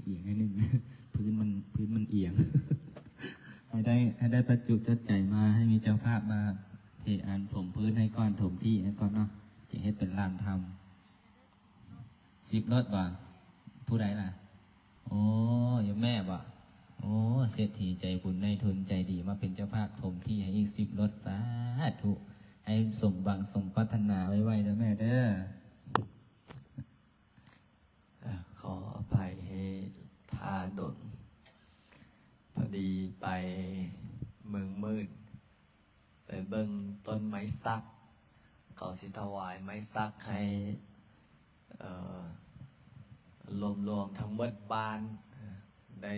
ອຽງໃຫ້ໜຶ່ງ ພື້ນມັນ ພື້ນມັນອຽງ ໃຫ້ໄດ້ ໃຫ້ໄດ້ປະຈຸປັດໄຈມາ ໃຫ້ມີເຈົ້າພາບມາເທອານຖົມພື້ນໃຫ້ກ່ອນ ຖົມທີ່ໃຫ້ກ່ອນເນາະ ຈຶ່ງເຮັດເປັນລານທຳ. ສິບລົດບໍ່? ຜູ້ໃດລະ? ໂອ້ ຢູ່ແມ່ບໍ່? ໂອ້ ເສດຖີໃຈບຸນນາຍທຶນໃຈດີ ມາເປັນເຈົ້າພາບຖົມທີ່ໃຫ້ອີກສິບລົດ ສາທຸ ໃຫ້ສົມຫວັງສົມປາດຖະໜາໄວໆເດີແມ່ເດີ. ຂໍອະໄພໃຫ້ຖ້າດົນ ພໍດີໄປເມືອງມືດ ໄປເບິ່ງຕົ້ນໄມ້ສັກ ເຂົາຊິຖວາຍໄມ້ສັກໃຫ້ ເອີ ລວມໆທັງໝົດບ້ານ ໄດ້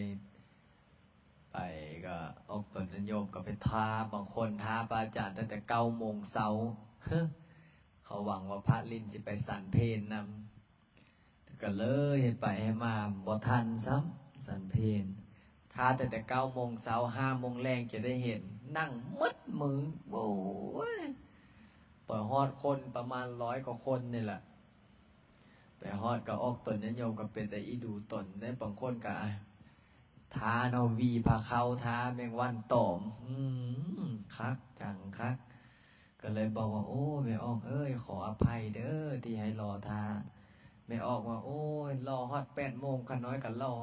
ໄປ ກໍອອກຕົນຍາດໂຍມກໍໄປຖ້າ ບາງຄົນຖ້າພະອາຈານຕັ້ງແຕ່ເກົ້າໂມງເຊົ້າ ເຂົາຫວັງວ່າພະລິນຊິໄປສັນເພນນຳ ກໍເລີຍເຮັດໄປເຮັດມາບໍ່ທັນຊ້ຳສັນເພນ ຖ້າແຕ່ ແຕ່ເກົ້າໂມງເຊົ້າ ຫ້າໂມງແລງຈະໄດ້ເຫັນ ນັ່ງໝົດມື້ ໂອ້ຍ ໄປຮອດຄົນປະມານຮ້ອຍກວ່າຄົນນີ້ແຫຼະ ໄປຮອດກໍອອກຕົນຍາດໂຍມກໍເປັນຕາອີດູຕົນເດ້ ບາງຄົນກໍ ທາເນາະ ຫວີພາເຂົ້າ ທາແມງວັນຕອມ ອືມ ຄັກຈັງຄັກ ກໍເລີຍບອກວ່າ ໂອ້ ແມ່ອອກເອີຍ ຂໍອະໄພເດີທີ່ໃຫ້ລໍຖ້າ ແມ່ອອກວ່າ ໂອ້ຍ ລໍຮອດແປດໂມງ ຂ້ານ້ອຍກໍລໍ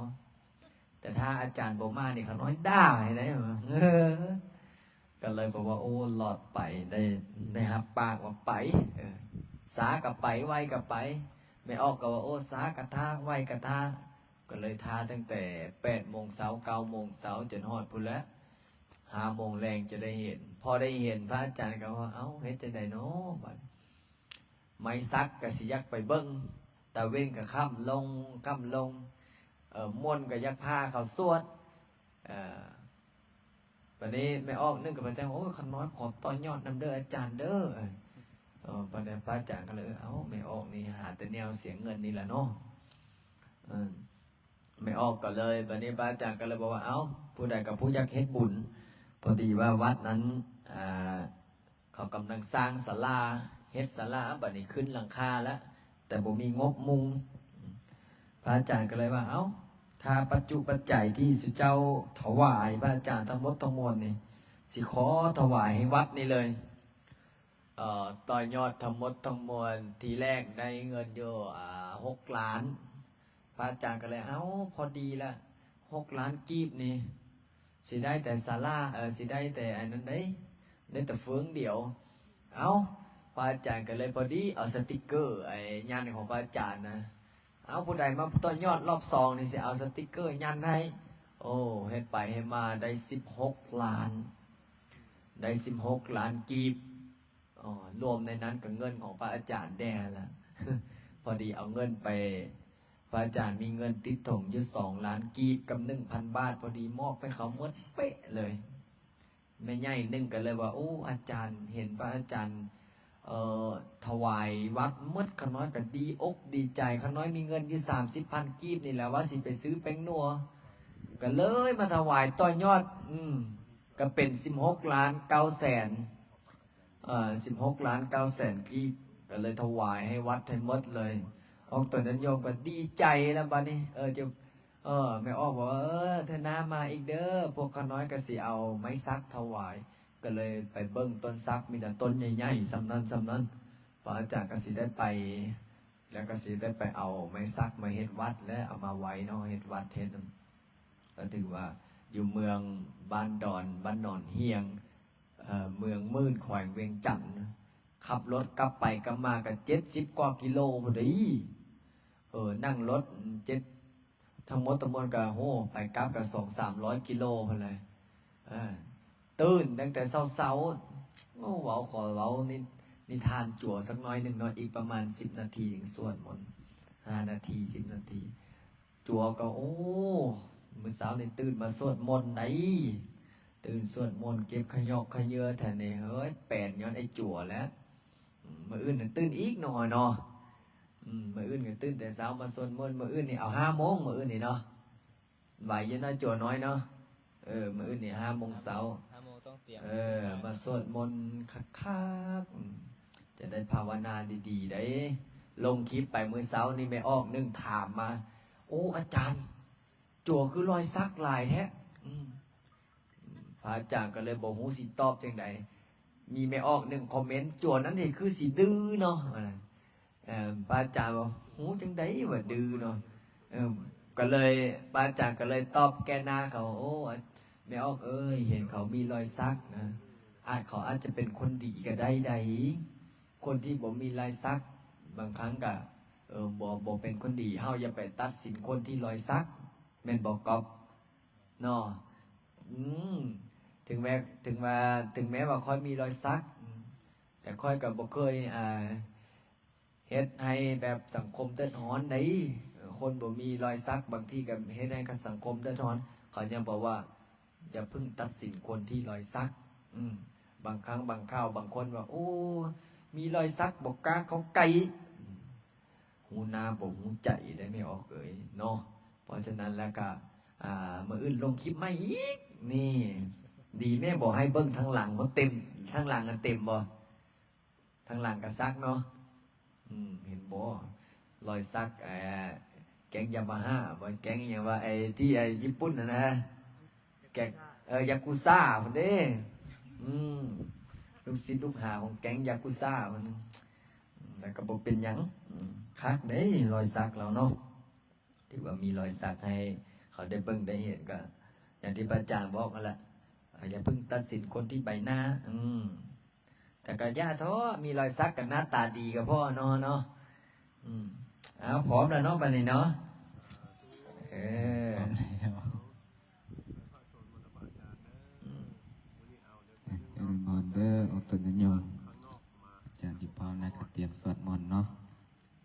ແຕ່ຖ້າອາຈານບໍ່ມານີ້ ຂ້ານ້ອຍດ່າໃຫ້ໄດ໋ ເອີ ກໍເລີຍບອກວ່າ ໂອ້ ລອດໄປ ໄດ້ ໄດ້ຮັບປາກວ່າໄປ ເອີ ຊ້າກໍໄປ ໄວກໍໄປ ແມ່ອອກກໍວ່າ ໂອ້ ຊ້າກໍຖ້າ ໄວກໍຖ້າ ກໍເລີຍຖ້າຕັ້ງແຕ່ແປດໂມງເຊົ້າ ເກົ້າໂມງເຊົ້າ ຈົນຮອດພຸ້ນແຫຼະ ຫ້າໂມງແລງຈະໄດ້ເຫັນ ພໍໄດ້ເຫັນ ພະອາຈານກໍວ່າ ເອົ້າ ເຮັດຈັ່ງໃດເນາະ ບາດນີ້ ໄມ້ສັກກໍຊິຢາກໄປເບິ່ງ ຕາເວັນກໍຄ່ຳລົງ ຄ່ຳລົງ ເອີ ມົນກໍຢາກພາເຂົາສວດ ເອີ ບາດນີ້ແມ່ອອກໜຶ່ງກໍໄປແຈ້ງ ໂອ້ຍ ຂ້ານ້ອຍຂໍຕໍ່ຍອດນຳເດີອາຈານເດີ ເອີ ບາດນີ້ພະອາຈານກໍເລີຍ ເອົ້າ ແມ່ອອກນີ້ຫາແຕ່ແນວເສຍເງິນນີ້ລະເນາະ ເອີ ແມ່ອອກກໍເລີຍ ບາດນີ້ພະອາຈານກໍເລີຍບອກວ່າ ເອົ້າ ຜູ້ໃດກໍຜູ້ຢາກເຮັດບຸນ ພໍດີວ່າວັດນັ້ນ ອ່າ ເຂົາກຳລັງສ້າງສາລາ ເຮັດສາລາ ບາດນີ້ຂຶ້ນຫຼັງຄາແລ້ວ ແຕ່ບໍ່ມີງົບມຸງ ພະອາຈານກໍເລີຍວ່າ ເອົ້າ ຖ້າປັດຈຸປັດໄຈທີ່ສຸເຈົ້າຖວາຍພະອາຈານທັງໝົດທັງມວນນີ້ ຊິຂໍຖວາຍໃຫ້ວັດນີ້ເລີຍ ເອີ ຕໍ່ຍອດທັງໝົດທັງມວນ ທີແລກໄດ້ເງິນຢູ່ ອ່າ ຫົກລ້ານ ພະອາຈານກໍເລີຍ ເອົ້າ ພໍດີລະ ຫົກລ້ານກີບນີ້ ຊິໄດ້ແຕ່ສາລາ ເອີ ຊິໄດ້ແຕ່ອັນນັ້ນເດ້ ໄດ້ແຕ່ເຟືອງດຽວ ເອົ້າ ພະອາຈານກໍເລີຍພໍດີເອົາສະຕິກເກີ ໄອ້ຍັນຂອງພະອາຈານນະ ເອົາ ຜູ້ໃດມາຕໍ່ຍອດລອບສອງນີ້ ຊິເອົາສະຕິກເກີຍັນໃຫ້ ໂອ້ ເຮັດໄປເຮັດມາໄດ້ສິບຫົກລ້ານ ໄດ້ສິບຫົກລ້ານກີບ ອໍ ລວມໃນນັ້ນກໍເງິນຂອງພະອາຈານແດ່ຫັ້ນລະ ພໍດີເອົາເງິນໄປ ພະອາຈານມີເງິນຕິດຖົງຢູ່ສອງລ້ານກີບກັບໜຶ່ງພັນບາດ ພໍດີມອບໃຫ້ເຂົາໝົດເປະເລີຍ ແມ່ໃຫຍ່ໜຶ່ງກໍເລີຍວ່າ ໂອ້ ອາຈານ ເຫັນພະອາຈານ ເອີ ຖວາຍວັດໝົດ ຂ້ານ້ອຍກໍດີອົກດີໃຈ ຂ້ານ້ອຍມີເງິນຢູ່ສາມສິບພັນກີບນີ້ແຫຼະ ວ່າຊິໄປຊື້ແປ້ງນົວ ກໍເລີຍມາຖວາຍຕໍ່ຍອດ ອືມ ກໍເປັນສິບຫົກລ້ານເກົ້າແສນ ເອີ ສິບຫົກລ້ານເກົ້າແສນກີບ ກໍເລີຍຖວາຍໃຫ້ວັດໃຫ້ໝົດເລີຍ ອອກຕົນຍາດໂຍມກໍດີໃຈແລ້ວບາດນີ້ ເອີ ຈະ ເອີ ແມ່ອອກບອກວ່າ ເອີ ເທື່ອໜ້າມາອີກເດີ ພວກຂ້ານ້ອຍກໍຊິເອົາໄມ້ສັກຖວາຍ ກໍເລີຍໄປເບິ່ງຕົ້ນສັກ ມີແຕ່ຕົ້ນໃຫຍ່ໆ ສ່ຳນັ້ນສ່ຳນັ້ນ ພະອາຈານກໍຊິໄດ້ໄປ ແລ້ວກໍຊິໄດ້ໄປເອົາໄມ້ສັກມາເຮັດວັດ ແລະ ເອົາມາໄວ້ເນາະ ເຮັດວັດເຮັດ ກໍຖືວ່າຢູ່ເມືອງບ້ານດອນ ບ້ານໜອນຮຽງ ເອີ ເມືອງໝື່ນ ແຂວງວຽງຈັນ ຂັບລົດກັບໄປກັບມາກໍເຈັດສິບກວ່າກິໂລພຸ້ນເດ ເອີ ນັ່ງລົດເຈັດ ທັງໝົດທັງມວນກໍ ໂຫ ໄປກັບກໍສອງສາມຮ້ອຍກິໂລພຸ້ນແຫຼະ ເອີ ຕື່ນຕັ້ງແຕ່ເຊົ້າໆ ໂອ້ ເວົ້າ ຂໍເວົ້ານິ ນິທານຈົວສັກໜ້ອຍໜຶ່ງເນາະ ອີກປະມານສິບນາທີຈຶ່ງສວດມົນ ຫ້ານາທີ ສິບນາທີ ຈົວກໍ ໂອ້ ມື້ເຊົ້ານີ້ຕື່ນມາສວດມົນໃດ໋ ຕື່ນສວດມົນເກັບຂະຫຍອກຂະເຫຍື້ອແທ້ນີ້ ເຮີ້ຍ ແປນຍ້ອນໄອ້ຈົວແຫຼະ ອືມ ມື້ອື່ນນະຕື່ນອີກໜ້ອຍເນາະ ອືມ ມື້ອື່ນກໍຕື່ນແຕ່ເຊົ້າມາສວດມົນ ມື້ອື່ນນີ້ເອົາຫ້າໂມງ ມື້ອື່ນນີ້ເນາະ ໄວຢູ່ເນາະ ຈົວນ້ອຍເນາະ ເອີ ມື້ອື່ນນີ້ຫ້າໂມງເຊົ້າ ຫ້າໂມງຕ້ອງຕຽມ ເອີ ມາສວດມົນຄັກໆ ອືມ ຈະໄດ້ພາວະນາດີໆ ໄດ້ ລົງຄລິບໄປມື້ເຊົ້ານີ້ ແມ່ອອກໜຶ່ງຖາມມາ ໂອ້ ອາຈານ ຈົວຄືລອຍສັກຫຼາຍແທ້. ອືມ ພະອາຈານກໍເລີຍບໍ່ຮູ້ຊິຕອບຈັ່ງໃດ. ມີແມ່ອອກໜຶ່ງຄອມເມັນ, ຈົວນັ້ນນີ້ຄືຊິດື້ເນາະ. ເອີ ພະອາຈານວ່າ ຮູ້ຈັ່ງໃດວ່າດື້ເນາະ. ເອີ ກໍເລີຍ ພະອາຈານກໍເລີຍຕອບແກ່ໜ້າເຂົາ, ໂອ້ ແມ່ອອກເອີຍ, ເຫັນເຂົາມີລອຍສັກນະ, ອາດ ເຂົາອາດຈະເປັນຄົນດີກໍໄດ້ໃດ໋. ຄົນທີ່ບໍ່ມີລອຍສັກ ບາງຄັ້ງກໍ ເອີ ບໍ່ ບໍ່ເປັນຄົນດີ. ເຮົາຢ່າໄປຕັດສິນຄົນທີ່ລອຍສັກ, ແມ່ນບໍ່ ກອບ? ເນາະ. ອືມ ເຖິງແມ້ ເຖິງວ່າ ເຖິງແມ້ວ່າຂ້ອຍມີລອຍສັກ ອືມ ແຕ່ຂ້ອຍກໍບໍ່ເຄີຍ ອ່າ ເຮັດໃຫ້ແບບສັງຄົມເດືອດຮ້ອນໃດ໋. ເອີ ຄົນບໍ່ມີລອຍສັກ ບາງທີກໍເຮັດໃຫ້ສັງຄົມເດືອດຮ້ອນ. ເຂົາຍັງບອກວ່າ ຢ່າເພິ່ງຕັດສິນຄົນທີ່ລອຍສັກ. ອືມ ບາງຄັ້ງບາງຄາວ ບາງຄົນວ່າ ໂອ້ ມີລອຍສັກ ບໍ່ກ້າເຂົ້າໃກ້. ອືມ ຮູ້ໜ້າບໍ່ຮູ້ໃຈໄດ໋ ແມ່ອອກເອີຍເນາະ. ເພາະສະນັ້ນແລ້ວກະ ອ່າ ມື້ອື່ນລົງຄລິບໃໝ່ອີກ. ນີ້ ດີແມ່ບໍ່ໃຫ້ເບິ່ງທາງຫຼັງ ເພາະເຕັມ ທາງຫຼັງນັ້ນເຕັມບໍ່? ທາງຫຼັງກະສັກເນາະ. ອືມ ເຫັນບໍ່? ລອຍສັກ ເອີ ແກ້ງຢາມາຮາ ບໍ່ ແກ້ງອີ່ຫຍັງວ່າ ໄອ້ທີ່ ໄອ້ຍີ່ປຸ່ນຫັ້ນນະ ແກ້ງ ເອີ ຢາກູຊາພຸ້ນເດ້. ອືມ ລູກສິດລູກຫາຂອງແກ້ງຢາກູຊາພຸ້ນ. ແລ້ວກໍບໍ່ເປັນຫຍັງ. ອືມ ຄັກເດ້ ລອຍສັກລາວເນາະ. ຖືວ່າມີລອຍສັກໃຫ້ເຂົາໄດ້ເບິ່ງໄດ້ເຫັນ. ກໍຢ່າງທີ່ພະອາຈານບອກຫັ້ນລະ, ເອີ ຢ່າເພິ່ງຕັດສິນຄົນທີ່ໃບໜ້າ. ອືມ ແຕ່ກໍຢ່າທໍ້, ມີລອຍສັກກໍໜ້າຕາດີກໍພໍເນາະ ເນາະ. ອືມ ເອົາ ພ້ອມແລ້ວເນາະ ບັດນີ້ເນາະ. ເອີ ພ້ອມແລ້ວ. ອືມ ອາຈານນິມົນເດີ ອອກຕົນຍາດໂຍມ. ອາຈານທີ່ພ້ອມແລ້ວກໍຕຽມສວດມົນເນາະ.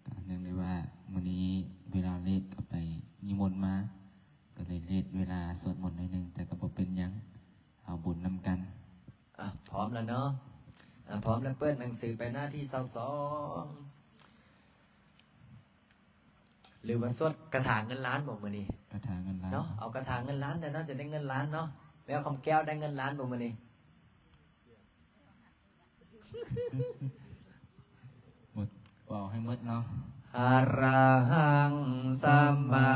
ກໍເນື່ອງດ້ວຍວ່າມື້ນີ້ເວລາເລດ ກໍໄປນິມົນມາ ກໍເລີຍເລດເວລາສວດມົນໜ້ອຍໜຶ່ງ, ແຕ່ກໍບໍ່ເປັນຫຍັງ ເອົາບຸນນຳກັນ. ອ່ະ ພ້ອມແລ້ວເນາະ. ອ່ະ ພ້ອມແລ້ວເປີດໜັງສືໄປໜ້າທີຊາວສອງ. ຫຼືວ່າສວດຄາຖາເງິນລ້ານບໍ່ມື້ນີ້? ຄາຖາເງິນລ້ານເນາະ. ເອົາຄາຖາເງິນລ້ານແດ່ເນາະ, ຈະໄດ້ເງິນລ້ານເນາະ. ແມ່ຄຳແກ້ວໄດ້ເງິນລ້ານບໍ່ມື້ນີ້? ໝົດ ເວົ້າໃຫ້ໝົດເນາະ. ອະລະຫັງ ສຳມາ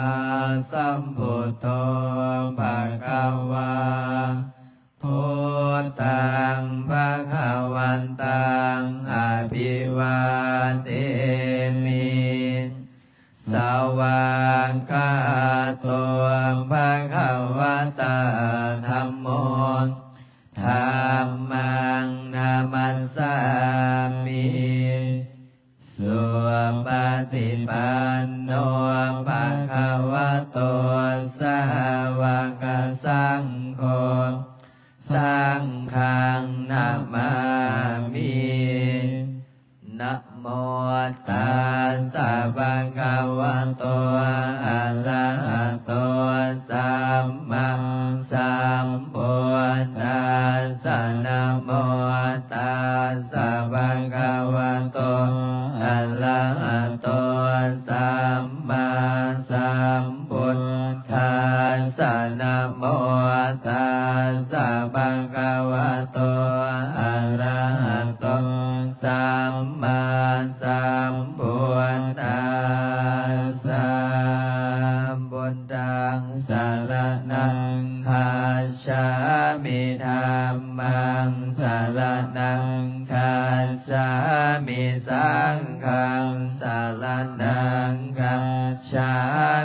ສຳພຸດໂທ ພະຄະວາ, ພຸດທັງ ພະຄະວັນຕັງ ອະພິວາເທມິ. ສະຫວາກຂາໂຕ ພະຄະວະຕາ ທຳໂມ ທຳມັງ ນະມັດສາມິ. ສຸປະຕິປັນໂນ ພະຄະວະໂຕ ສາວະກະສັງໂຄ ສັງຄັງ ນະມາມິ. ນະໂມຕັດສະ ພະຄະວະໂຕ ອະລະຫະໂຕ ສຳມາສຳພຸດທັດສະ. ນະໂມຕັດສະ ພະຄະວະໂຕ ອະລະຫະໂຕ ສຳມາສຳພຸດທັດສະ. ນະໂມຕັດສະ ພະຄະວະໂຕ ອະລະຫະໂຕ ສຳມາສຳພຸດທັດສະ. ພຸດທັງ ສະລະນັງ ຄັດສາມິ. ທຳມັງ ສະລະນັງ ຄັດສາມິ. ສັງຄັງ ສະລະນັງ ຄັດສາ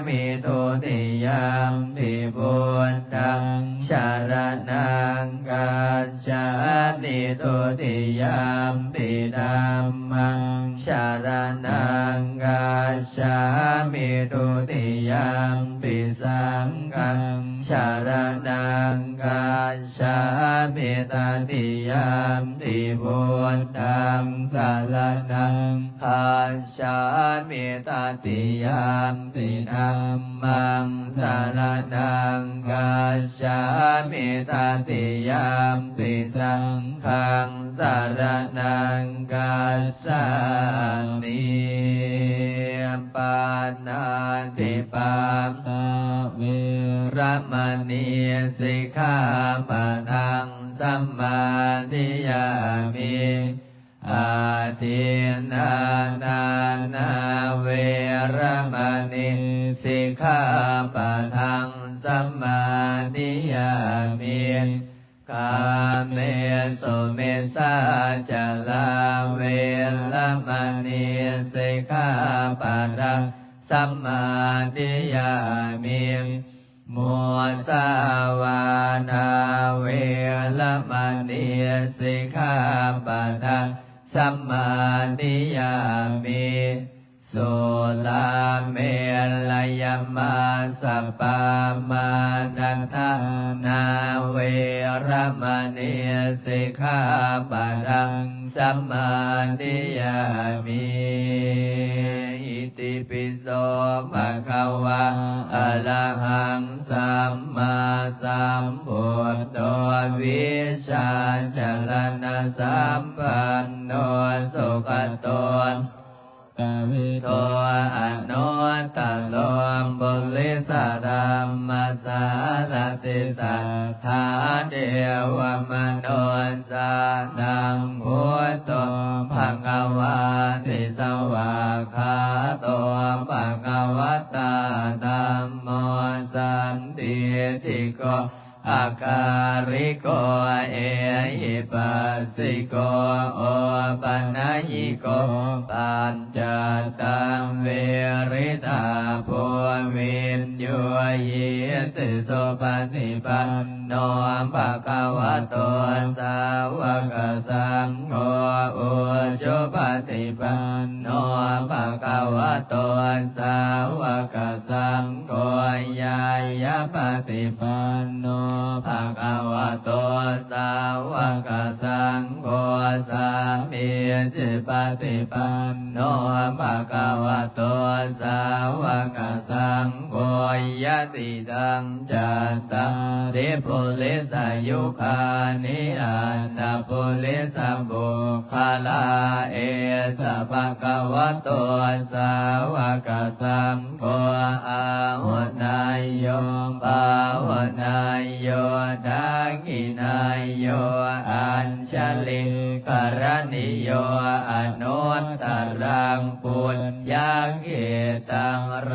ມິ. ທຸຕິຍຳປິ ພຸດທັງ ສະລະນັງ ຄັດສາມິ. ທຸຕິຍຳປິ ທຳມັງ ສະລະນັງ ຄັດສາມິ. ທຸຕິຍຳປິ ສັງຄັງ ສະລະນັງ ຄັດສາມິ. ຕະຕິຍຳປິ ພຸດທັງ ສະລະນັງ ຄັດສາມິ. ຕະຕິຍຳປິ ທຳມັງ ສະລະນັງ ຄັດສາມິ. ຕະຕິຍຳປິ ສັງຄັງ ສະລະນັງ ຄັດສາມິ. ປານາຕິປາຕາ ເວລະມະນີ ສິກຂາປະທັງ ສະມາທິຍາມິ. ອາທິນນາທານາ ເວລະມະນີ ສິກຂາປະທັງ ເມສຸມິດສາຈາລາ ເວລະມະນີ ສິກຂາປະທັງ ສະມາທິຍາມິ ມຸສາວາທາ ເວລະມະນີ ສິກຂາປະທັງ ສະມາທິຍາມິ ສຸລາເມລະຍະມາສະປາມານະຖານາ ເວລະມະນີ ສິກຂາປະທັງ ສະມາທິຍາມິ ອິຕິປິ ໂສ ພະຄະວາ ອະລະຫັງ ສຳມາສຳພຸດໂທ ວິຊາຈະລະນະສຳປັນໂນ ສຸກະໂຕ ຕະເວໂທ ອະນຸດຕະໂລ ປຸລິສະທຳມະສາລະຕິ ສັດຖາເທວະມະນຸດສານັງ ພຸດໂທ ພະຄະວາຕິ ສະຫວາກຂາໂຕ ພະຄະວະຕາ ທັມໂມ ສັນທິຕິໂກ ອາກາລິໂກ ເອຫິປັດສິໂກ ໂອປະນະຍິໂກ ປັນຈັດຕັງ ວິລິຕາ ພູວິນຢູຫິຕິ ສຸປະຕິປັນໂນ ພະຄະວະໂຕ ສາວະກະສັງໂຄ ອຸຈຸປະຕິປັນໂນ ພະຄະວະໂຕ ສາວະກະສັງໂຄ ຍາຍະປະຕິປັນໂນ ພະຄະວະໂຕ ສາວະກະສັງໂຄ ສາມີຈິປະຕິປັນໂນ ພະຄະວະໂຕ ສາວະກະສັງໂຄ ຍະຕິ ຕັງ ຈັດຕາລິ ປຸລິສະຍຸຄານິ ອັດຖະປຸລິສະບຸກຄະລາ ເອສະ ພະຄະວະໂຕ ສາວະກະສັງໂຄ ອາຫຸນາໂຍ ປາຫຸນາໂຍ ທັກຂິນາໂຍ ອັນຊະລີກະລະນິໂຍ ອະນຸດຕະລັງ ປຸນຍັງເຂຕັງ ໂລ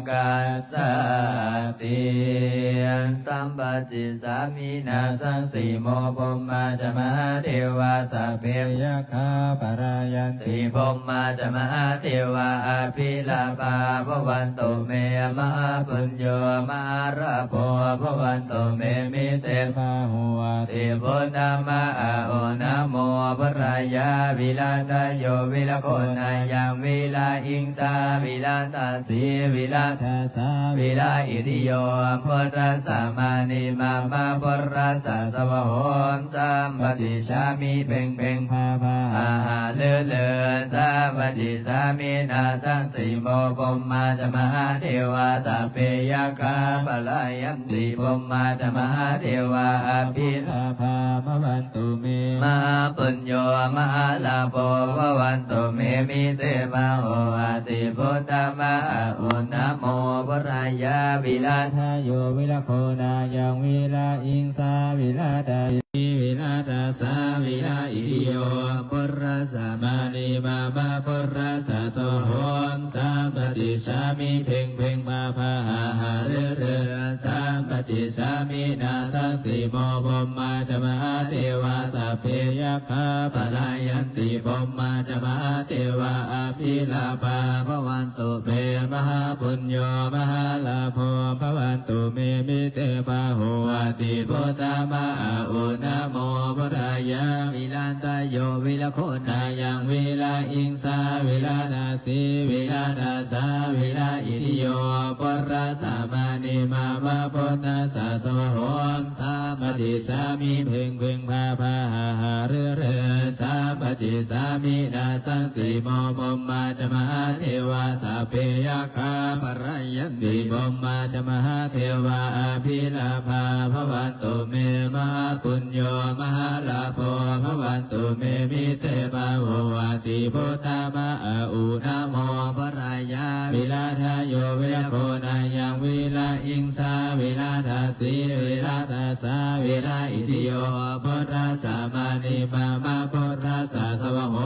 ກັດສາຕິ ສຳປະຕິສາມິນາສັງ ສີໂມ ພົມມາຈະ ມະຫາເທວາ ສັບເພ ຍັກຂາ ປະລາຍັນຕິ ພົມມາຈະ ມະຫາເທວາ ອະພິລາພາ ພະວັນຕຸ ເມ ມະຫາປຸນໂຍ ມະຫາລາໂພ ພະວັນຕຸ ເມ ມິເຕ ພາຫຸ ອະທິພຸດທະ ມະອາອຸນະໂມ ພຸດທາຍາ ວິລາທາໂຍ ວິລະໂຄນາຍັງ ວິລາອິງສາ ວິລາທາສີ ວິລາທາສາ ວິລາອິທິໂຍ ພຸດທະສະ ມະນີມາມະ ພຸດທະສະ ສະວະໂຫ ສຳປະຕິສາມິ ເພັງເພັງ ພາພາ ຫາຫາລືລື ສຳປະຕິສາມິນາສັງ ສີໂມ ພົມມາຈະ ມະຫາເທວາ ສັບເພ ຍັກຂາ ປະລາຍັນຕິ ພົມມາຈະ ມະຫາເທວາ ອະພິລາພາ ພະວັນຕຸ ເມ ມະຫາປຸນໂຍ ມະຫາລາໂພ ພະວັນຕຸ ເມ ມິເຕ ພາຫຸ ອະທິພຸດທະ ມະອາອຸນະໂມ ພຸດທາຍາ ວິລາທາໂຍ ວິລະໂຄນາຍັງ ວິລາອິງສາ ວິລາທາ ວິລາທາສາ ວິລາອິທິໂຍ ພຸດທະສະ ມະນີມາມະ ພຸດທະສະ ສະວະໂຫ ສຳປະຕິສາມິ ເພັງເພັງ ພາພາ ຫາຫາລືລື ສຳປະຕິສາມິນາສັງ ສີໂມ ພົມມາຈະ ມະຫາເທວາ ສັບເພ ຍັກຂາ ປະລາຍັນຕິ ພົມມາຈະ ມະຫາເທວາ ອະພິລາພາ ພະວັນຕຸ ເມ ມະຫາປຸນໂຍ ມະຫາລາໂພ ພະວັນຕຸ ເມ ມິເຕ ພາຫຸ ອະທິພຸດທະ ມະອາອຸນະໂມ ພຸດທາຍາ ວິລາທາໂຍ ວິລະໂຄນາຍັງ ວິລາອິງສາ ວິລາທາສີ ວິລາທາສາ ວິລາອິທິໂຍ ພຸດທະສະ ມະນີມາມະ ພຸດທະສະ ສະວະໂຫ ສຳປະຕິສາມິ ເພັງເພັງ ພາພາ ຫາຫາລືລື ສຳປະຕິສາມິນາສັງ ສີໂມ ພົມມາຈະ ມະຫາເທວາ ສັບເພ ຍັກຂາ ປະລາຍັນຕິ ພົມມາຈະ ມະຫາເທວາ ອະພິລາພາ ພະວັນຕຸ ເມ ມະຫາປຸນໂຍ ມະຫາລາໂພ ພະວັນຕຸ ເມ ມິເຕ ພາຫຸ ອະທິພຸດທະ ມະອາອຸນະໂມ ພຸດທາຍາ ວິລາທາໂຍ ວິລະໂຄນາຍັງ ວິລາອິງສາ ວິລາທາສີ ວິລາທາສາ ວິລາອິທິໂຍ ພຸດທະສະ ມະນີມາມະ ພຸດທະສະ ສະວະໂຫ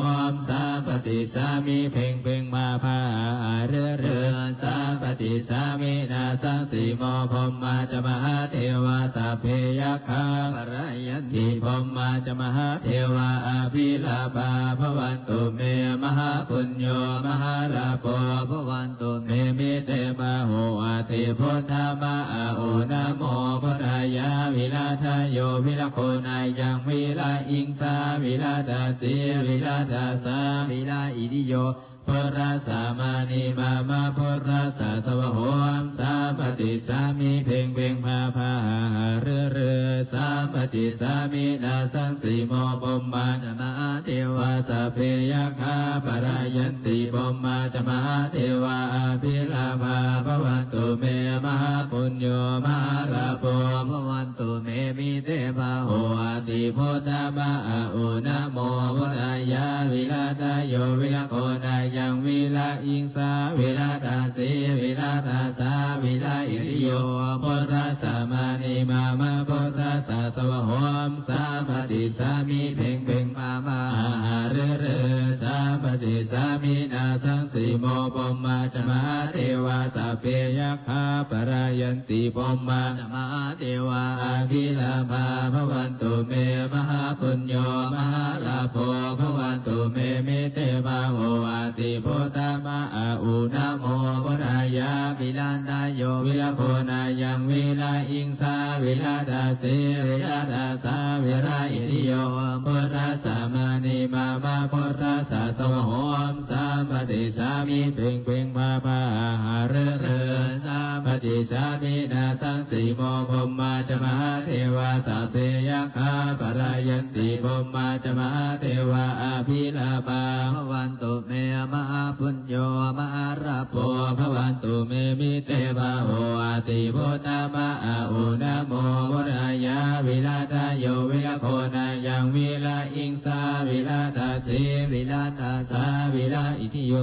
ສຳປະຕິສາມິ ເພັງເພັງ ພາພາ ຫາຫາລືລື ສຳປະຕິ ติสามินาสังสีโม พรหมาจะมหาเทวา สัพเพยักขาปะระยันติ พรหมาจะมหาเทวา อาภิลาภาภวันตุเม มหาปุญโญ มหาลาโภภวันตุเม มิเต บาโหอาติ พุทธามาอาอุ นะโมพุทธายา วิรัตโย วิรโคนายัง วิรหิงสา วิรัตสี วิรัตสา วิรอิริโย พุทธัสสะ มานิ มะมะ พุทธัสสะ สวะโหม สัมปะติสสามิ เพ็งเพ็ง พาพา หาหา ฤๅฤๅ สัมปะติสสามิ นาสังสีโม พรหมาจะมหาเทวา สัพเพยักขาปะระยันติ พรหมาจะมหาเทวา อาภิลาภาภวันตุเม มหาปุญโญ มหาลาโภภวัน ตุเม มิเต บาโหอาติ พุทธามาอาอุ นะโมพุทธายา วิรัตโย วิรโคนายัง วิรหิงสา วิรัตสี วิรัตสา วิรอิริโย พุทธัสสะ มานิ มะมะ พุทธัสสะ สวะโหม สัมปะติสสามิ เพ็งเพ็ง พาพา หาหา ฤๅฤๅ สัมปะติสสามิ นาสังสีโม พรหมาจะมหาเทวา สัพเพยักขาปะระยันติ พรหมาจะมหา เทวา อาภิลาภาภวันตุเม มหาปุญโญ มหาลาโภภวันตุเม มิเต บาโหอาติ พุทธามาอาอุ นะโมพุทธายา วิรัตโย วิรโคนายัง วิรหิงสา วิรัตสี วิรัตสา วิรอิริโย พุทธัสสะ มานิ มะมะ พุทธัสสะ สวะโหม สัมปะติสสามิ เพ็งเพ็ง พาพา หาหา ฤๅฤๅ สัมปะติสสามิ นาสังสีโม พรหมาจะมหาเทวา สัพเพยักขาปะระยันติ พรหมาจะมหาเทวา อาภิลาภาภวันตุเม มหาปุญโญ มหาลาโภภวันตุเม มิเต บาโหอาติ พุทธามาอาอุ นะโมพุทธายา วิรัตโย วิรโคนายัง วิรหิงสา วิรัตสี วิรัตสา วิรอิริโย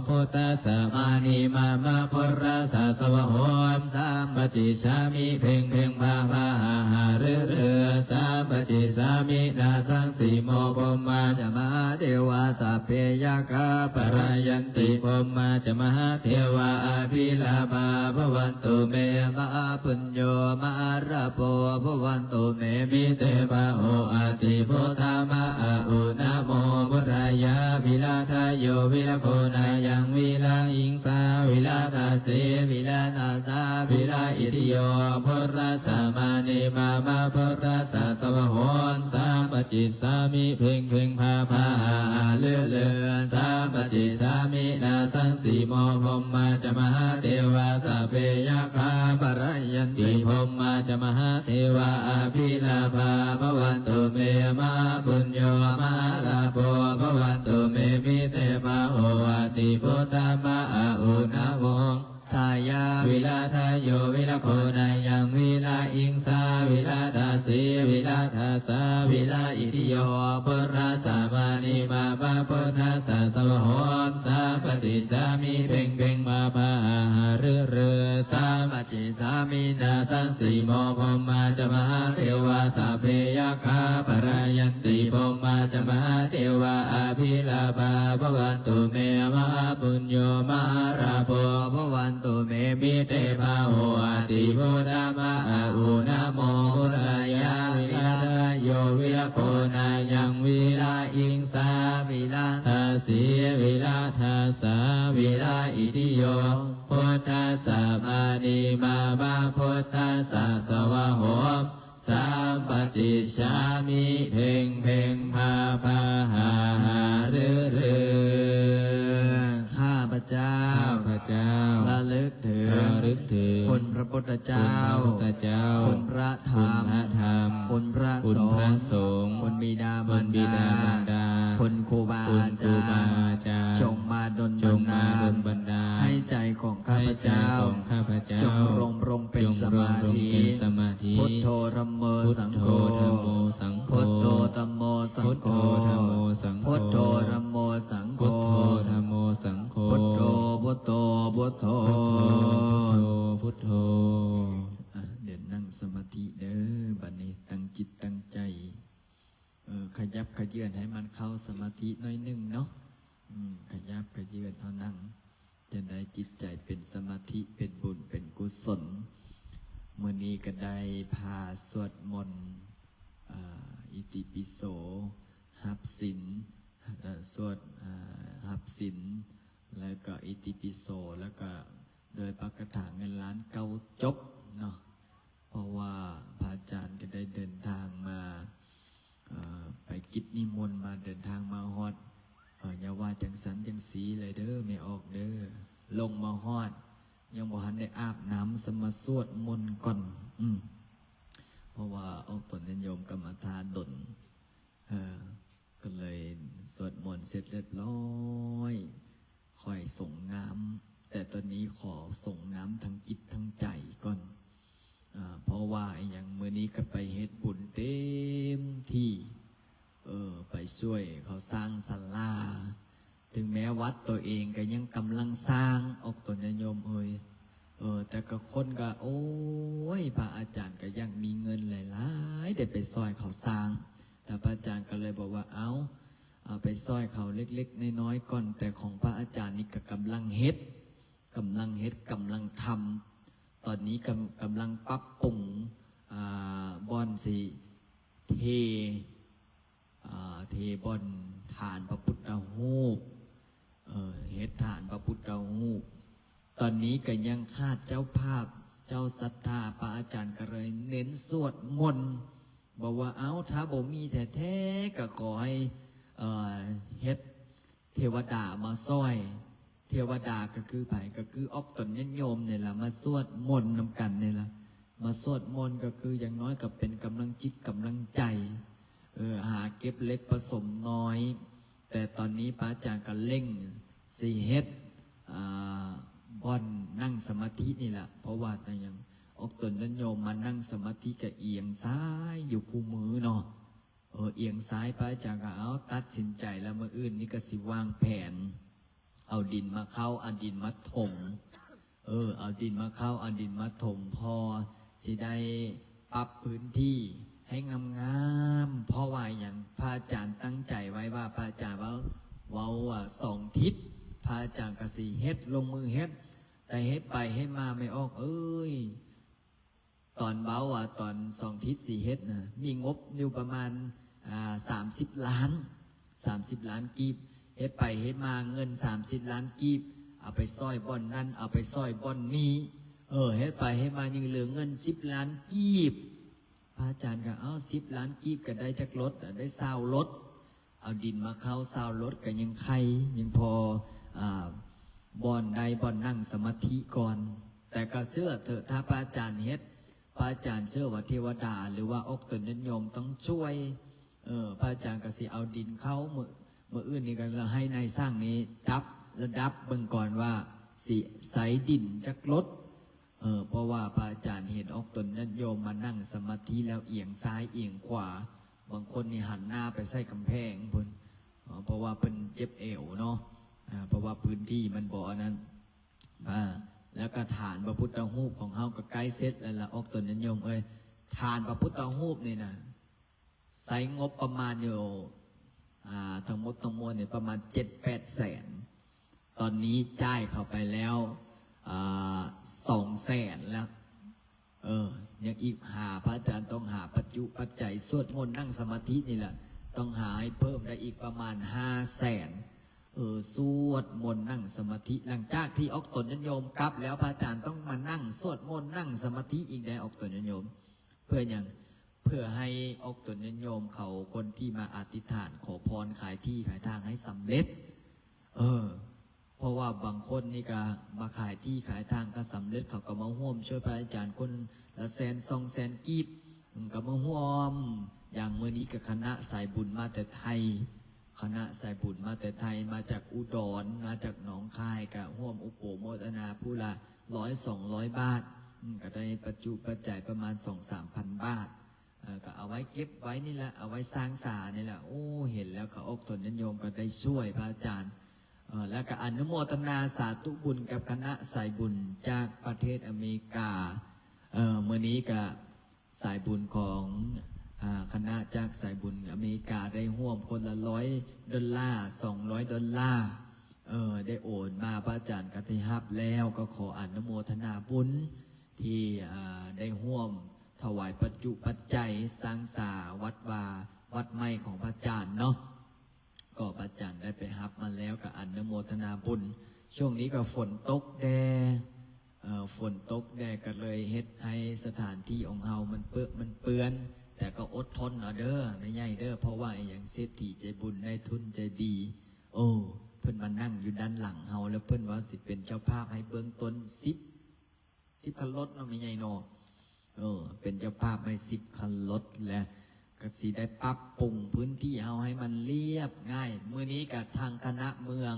พุทธัสสะ มานิ มะมะ พุทธัสสะ สวะโหม สัมปะติสสามิ เพ็งเพ็ง พาพา หาหา ฤๅฤๅ สัมปะติสสามิ นาสังสีโม พรหมาจะมหาเทวา สัพเพยักขาปะระยันติ พรหมาจะมหาเทวา อาภิลาภาภวันตุเม มหาปุญโญ มหาลาโภภวันตุเม มิเต บาโหอาติ พุทธามาอาอุ นะโมพุทธายา วิรัตโย วิรโคนายัง วิรหิงสา วิรัตสี วิรัตสา วิรอิริโย พุทธัสสะ มานิ มะมะ พุทธัสสะ สวะโหม สัมปะติสสามิ เพ็งเพ็ง พาพา หาหา ฤๅฤๅ สัมปะติสสามิ นาสังสีโม พรหมาจะมหาเทวา สัพเพยักขาปะระยันติ พรหมาจะมหาเทวา อาภิลาภาภวันตุเม มหาปุญโญ มหาลาโภภวันตุเม มิเต บาโหอาติ พุทธามาอาอุ นะโม ทายา วิรัตโย วิรโคนายัง วิรหิงสา วิรัตสี วิรัตสา วิรอิริโย พุทธัสสะ มานิ มะมะ พุทธัสสะ สวะโหม สัมปะติสสามิ เพ็งเพ็ง พาพา หาหา ฤๅฤๅ สัมปะติสสามิ นาสังสีโม พรหมาจะมหาเทวา สัพเพยักขาปะระยันติ พรหมาจะมหาเทวา อาภิลาภาภวันตุเม มหาปุญโญ มหาลาโภภวัน ตุเม มิเต บาโหอาติ พุทธามาอาอุ นะโมพุทธายา วิรัตโย วิรโคนายัง วิรหิงสา วิรัตสี วิรัตสา วิรอิริโย พุทธัสสะ มานิ มะมะ พุทธัสสะ สวะโหม สัมปะติชามิ เพ็งเพ็ง พาพา หาหา ฤๅฤๅ ข้าพเจ้า ข้าพเจ้า ระลึกถึง ระลึกถึง คุณพระพุทธเจ้า คุณพระพุทธเจ้า คุณพระธรรม คุณพระธรรม คุณพระ คุณพระสงฆ์ สงฆ์ คุณบิดามารดา คุณบิดามารดา คุณครูบา คุณครูบาอาจารย์ อาจารย์ จงมาดล จงมาดลบันดาล บันดาล ให้ใจของข้าพเจ้า ให้ใจของข้าพเจ้า จงรวมลงเป็น จงรวมลงเป็น สมาธิ สมาธิ พุทโธธัมโม พุทโธ สังโฆ ธัมโม สังโฆ พุทโธธัมโม สังโฆ พุทโธธัมโม สังโฆ พุทโธธัมโม สังโฆ พุทโธ พุทโธ พุทโธ พุทโธ พุทโธ อ่ะ เดี๋ยวนั่งสมาธิเด้อ บัดนี้ตั้งจิตตั้งใจ เอ่อ ขยับขยื่นให้มันเข้าสมาธิหน่อยหนึ่งเนาะ อืม ขยับขยื่น เอานั่ง ຈະໄດ້ຈິດໃຈເປັນສະມາທິ ເປັນບຸນ ເປັນກຸສົນ. ມື້ນີ້ກໍໄດ້ພາສວດມົນ ອາ ອິຕິປິໂສ ຮັບສິນ ເອີ ສວດ ອາ ຮັບສິນ ແລ້ວກໍອິຕິປິໂສ ແລ້ວກໍໂດຍປາກະຖາເງິນລ້ານເກົ້າຈົບເນາະ. ເພາະວ່າພະອາຈານກໍໄດ້ເດີນທາງມາ ເອີ ໄປກິດນິມົນມາ ເດີນທາງມາຮອດ ເອີ ຢ່າວ່າຈັ່ງຊັ້ນຈັ່ງຊີ້ເລີຍເດີ ແມ່ອອກເດີ. ລົງມາຮອດ ຍັງບໍ່ທັນໄດ້ອາບນ້ຳ ສະມາສວດມົນກ່ອນ. ອືມ ເພາະວ່າອອກຕົນຍາດໂຍມກໍມາຖ້າດົນ ເອີ ກໍເລີຍສວດມົນເສັດຮຽບຮ້ອຍ ຄ່ອຍສົງນ້ຳ, ແຕ່ຕອນນີ້ຂໍສົງນ້ຳທັງຈິດທັງໃຈກ່ອນ ອາ ເພາະວ່າອີ່ຫຍັງ ມື້ນີ້ກໍໄປເຮັດບຸນເຕັມທີ່ ເອີ ໄປຊ່ວຍເຂົາສ້າງສາລາ, ເຖິງແມ້ວັດຕົວເອງກໍຍັງກຳລັງສ້າງ ອອກຕົນຍາດໂຍມເອີຍ. ເອີ ແຕ່ກໍຄົນກໍ ໂອ້ຍ ພະອາຈານກໍຢາກມີເງິນຫຼາຍໆ ໄດ້ໄປຊ່ອຍເຂົາສ້າງ, ແຕ່ພະອາຈານກໍເລີຍບອກວ່າ ເອົາ ເອົາໄປຊ່ອຍເຂົາເລັກໆນ້ອຍໆກ່ອນ, ແຕ່ຂອງພະອາຈານນີ້ກໍກຳລັງເຮັດ ກຳລັງເຮັດ ກຳລັງທຳ, ຕອນນີ້ກຳ ກຳລັງປັບປຸງ ອ່າ ບ່ອນຊິເທ ອ່າ ເທບ່ອນຖານພະພຸດທະຮູບ ເອີ ເຮັດຖານພະພຸດທະຮູບ. ຕອນນີ້ກໍຍັງຂາດເຈົ້າພາບ ເຈົ້າສັດທາ, ພະອາຈານກໍເລີຍເນັ້ນສວດມົນ ບອກວ່າ ເອົ້າ ຖ້າບໍ່ມີແທ້ໆ ກໍຂໍໃຫ້ ເອີ ເຮັດເທວະດາມາຊ່ອຍ. ເທວະດາກໍຄືໃຜ? ກໍຄືອອກຕົນຍາດໂຍມນີ້ລະ ມາສວດມົນນຳກັນນີ້ລະ. ມາສວດມົນກໍຄືຢ່າງໜ້ອຍກໍເປັນກຳລັງຈິດກຳລັງໃຈ ເອີ ຫາເກັບເລັກປະສົມນ້ອຍ. ແຕ່ຕອນນີ້ພະອາຈານກໍເລັ່ງຊິເຮັດ ອ່າ ບ່ອນນັ່ງສະມາທິນີ້ລະ, ເພາະວ່າຫຍັງ ອອກຕົນຍາດໂຍມມານັ່ງສະມາທິກະອຽງຊ້າຍຢູ່ຄູ່ມື້ເນາະ. ເອີ ອຽງຊ້າຍ ພະອາຈານກໍເອົາ ຕັດສິນໃຈແລ້ວ ມື້ອື່ນນີ້ກໍຊິວາງແຜນ ເອົາດິນມາເຄົ້າ ເອົາດິນມາຖົມ ເອີ ເອົາດິນມາເຄົ້າ ເອົາດິນມາຖົມ ພໍຊິໄດ້ປັບພື້ນທີ່ໃຫ້ງາມໆ. ເພາະວ່າຫຍັງ? ພະອາຈານຕັ້ງໃຈໄວ້ວ່າ ພະອາຈານເວົ້າ ເວົ້າວ່າສອງທິດ ພະອາຈານກໍຊິເຮັດ ລົງມືເຮັດ. ແຕ່ເຮັດໄປເຮັດມາ ແມ່ອອກເອີຍ ຕອນເວົ້າວ່າຕອນສອງທິດຊິເຮັດນະ ມີງົບຢູ່ປະມານ ອ່າ ສາມສິບລ້ານ ສາມສິບລ້ານກີບ. ເຮັດໄປເຮັດມາເງິນສາມສິບລ້ານກີບ ເອົາໄປຊ່ອຍບ່ອນນັ້ນ ເອົາໄປຊ່ອຍບ່ອນນີ້ ເອີ ເຮັດໄປເຮັດມາຍັງເຫຼືອເງິນສິບລ້ານກີບ. ພະອາຈານກໍ ເອົ້າ ສິບລ້ານກີບກໍໄດ້ຈັກລົດ? ໄດ້ຊາວລົດ. ເອົາດິນມາເຄົ້າຊາວລົດກໍຍັງໄຄ ຍັງພໍ ອາ ບ່ອນໃດບ່ອນນັ່ງສະມາທິກ່ອນ. ແຕ່ກໍເຊື່ອເຖາະ ຖ້າພະອາຈານເຮັດ ພະອາຈານເຊື່ອວ່າເທວະດາ ຫຼືວ່າອອກຕົນຍາດໂຍມຕ້ອງຊ່ວຍ. ເອີ ພະອາຈານກໍຊິເອົາດິນເຄົ້າ ມື້ ມື້ອື່ນນີ້ກໍໃຫ້ນາຍຊ່າງນີ້ຈັບລະດັບເບິ່ງກ່ອນວ່າຊິໃສ່ດິນຈັກລົດ. ເອີ ເພາະວ່າພະອາຈານເຫັນອອກຕົນຍາດໂຍມມານັ່ງສະມາທິແລ້ວອຽງຊ້າຍອຽງຂວາ, ບາງຄົນນີ້ຫັນໜ້າໄປໃສ່ກຳແພງພຸ້ນ ເພາະວ່າເພິ່ນເຈັບແອວເນາະ ເພາະວ່າພື້ນທີ່ມັນບໍ່ອັນນັ້ນ. ອາ ແລ້ວກໍຖານພະພຸດທະຮູບຂອງເຮົາກໍໃກ້ເສັດແລ້ວລະ ອອກຕົນຍາດໂຍມເອີຍ. ຖານພະພຸດທະຮູບນີ້ນະ ໃຊ້ງົບປະມານຢູ່ ອາ ທັງໝົດທັງມວນນີ້ປະມານເຈັດແປດແສນ. ຕອນນີ້ຈ່າຍເຂົ້າໄປແລ້ວ ອາ ສອງແສນແລ້ວ. ເອີ ຍັງອີກ ຫາ ພະອາຈານຕ້ອງຫາປັດຈຸປັດໄຈ ສວດມົນນັ່ງສະມາທິນີ້ແຫຼະ ຕ້ອງຫາໃຫ້ເພີ່ມໄດ້ອີກປະມານຫ້າແສນ. ເອີ ສວດມົນນັ່ງສະມາທິ ຫຼັງຈາກທີ່ອອກຕົນຍາດໂຍມກັບແລ້ວ ພະອາຈານຕ້ອງມານັ່ງສວດມົນນັ່ງສະມາທິອີກໄດ໋ ອອກຕົນຍາດໂຍມ. ເພື່ອຫຍັງ? ເພື່ອໃຫ້ອອກຕົນຍາດໂຍມເຂົາ ຄົນທີ່ມາອະທິຖານຂໍພອນຂາຍທີ່ຂາຍທາງໃຫ້ສຳເລັດ. ເອີ ເພາະວ່າບາງຄົນນີ້ກະມາຂາຍທີ່ຂາຍທາງກະສຳເລັດ ເຂົາກະມາຮ່ວມຊ່ວຍພະອາຈານຄົນລະແສນສອງແສນກີບ ກະມາຮ່ວມ. ຢ່າງມື້ນີ້ກະຄະນະສາຍບຸນມາແຕ່ໄທ ຄະນະສາຍບຸນມາແຕ່ໄທ ມາຈາກອຸດອນ ມາຈາກໜອງຄາຍ ກະຮ່ວມອະນຸໂມທະນາຜູ້ລະຮ້ອຍສອງຮ້ອຍບາດ ກະໄດ້ປັດຈຸປັດໄຈປະມານສອງສາມພັນບາດ. ເອີ ກໍເອົາໄວ້ເກັບໄວ້ນີ້ແຫຼະ ເອົາໄວ້ສ້າງສານີ້ແຫຼະ. ໂອ້ ເຫັນແລ້ວກໍອອກຕົນຍາດໂຍມກໍໄດ້ຊ່ວຍພະອາຈານ. ເອີ ແລ້ວກໍອະນຸໂມທະນາສາທຸບຸນກັບຄະນະສາຍບຸນຈາກປະເທດອາເມລິກາ. ເອີ ມື້ນີ້ກໍສາຍບຸນຂອງ ອາ ຄະນະຈາກສາຍບຸນອາເມລິກາໄດ້ຮ່ວມຄົນລະຮ້ອຍໂດລາ ສອງຮ້ອຍໂດລາ. ເອີ ໄດ້ໂອນມາ ພະອາຈານກໍໄດ້ຮັບແລ້ວ ກໍຂໍອະນຸໂມທະນາບຸນທີ່ ອ່າ ໄດ້ຮ່ວມຖວາຍປັດຈຸປັດໄຈສ້າງສາວັດວາ ວັດໃໝ່ຂອງພະອາຈານເນາະ ກໍພະອາຈານໄດ້ໄປຮັບມາແລ້ວ ກໍອະນຸໂມທະນາບຸນ. ຊ່ວງນີ້ກໍຝົນຕົກແດ່ ເອີ ຝົນຕົກແດ່ ກໍເລີຍເຮັດໃຫ້ສະຖານທີ່ຂອງເຮົາມັນເປິ ມັນເປື້ອນ ແຕ່ກໍອົດທົນເອົາເດີ ແມ່ໃຫຍ່ເດີ ເພາະວ່າອີ່ຫຍັງ ເສດຖີໃຈບຸນ ນາຍທຶນໃຈດີ ໂອ້ ເພິ່ນມານັ່ງຢູ່ດ້ານຫຼັງເຮົາ ແລ້ວເພິ່ນວ່າຊິເປັນເຈົ້າພາບໃຫ້ເບື້ອງຕົ້ນສິບ ສິບຄັນລົດເນາະ ແມ່ໃຫຍ່ເນາະ ເອີ ເປັນເຈົ້າພາບໃຫ້ສິບຄັນລົດ ແລະ ກໍຊິໄດ້ປັບປຸງພື້ນທີ່ເຮົາໃຫ້ມັນລຽບງ່າຍ. ມື້ນີ້ກໍທາງຄະນະເມືອງ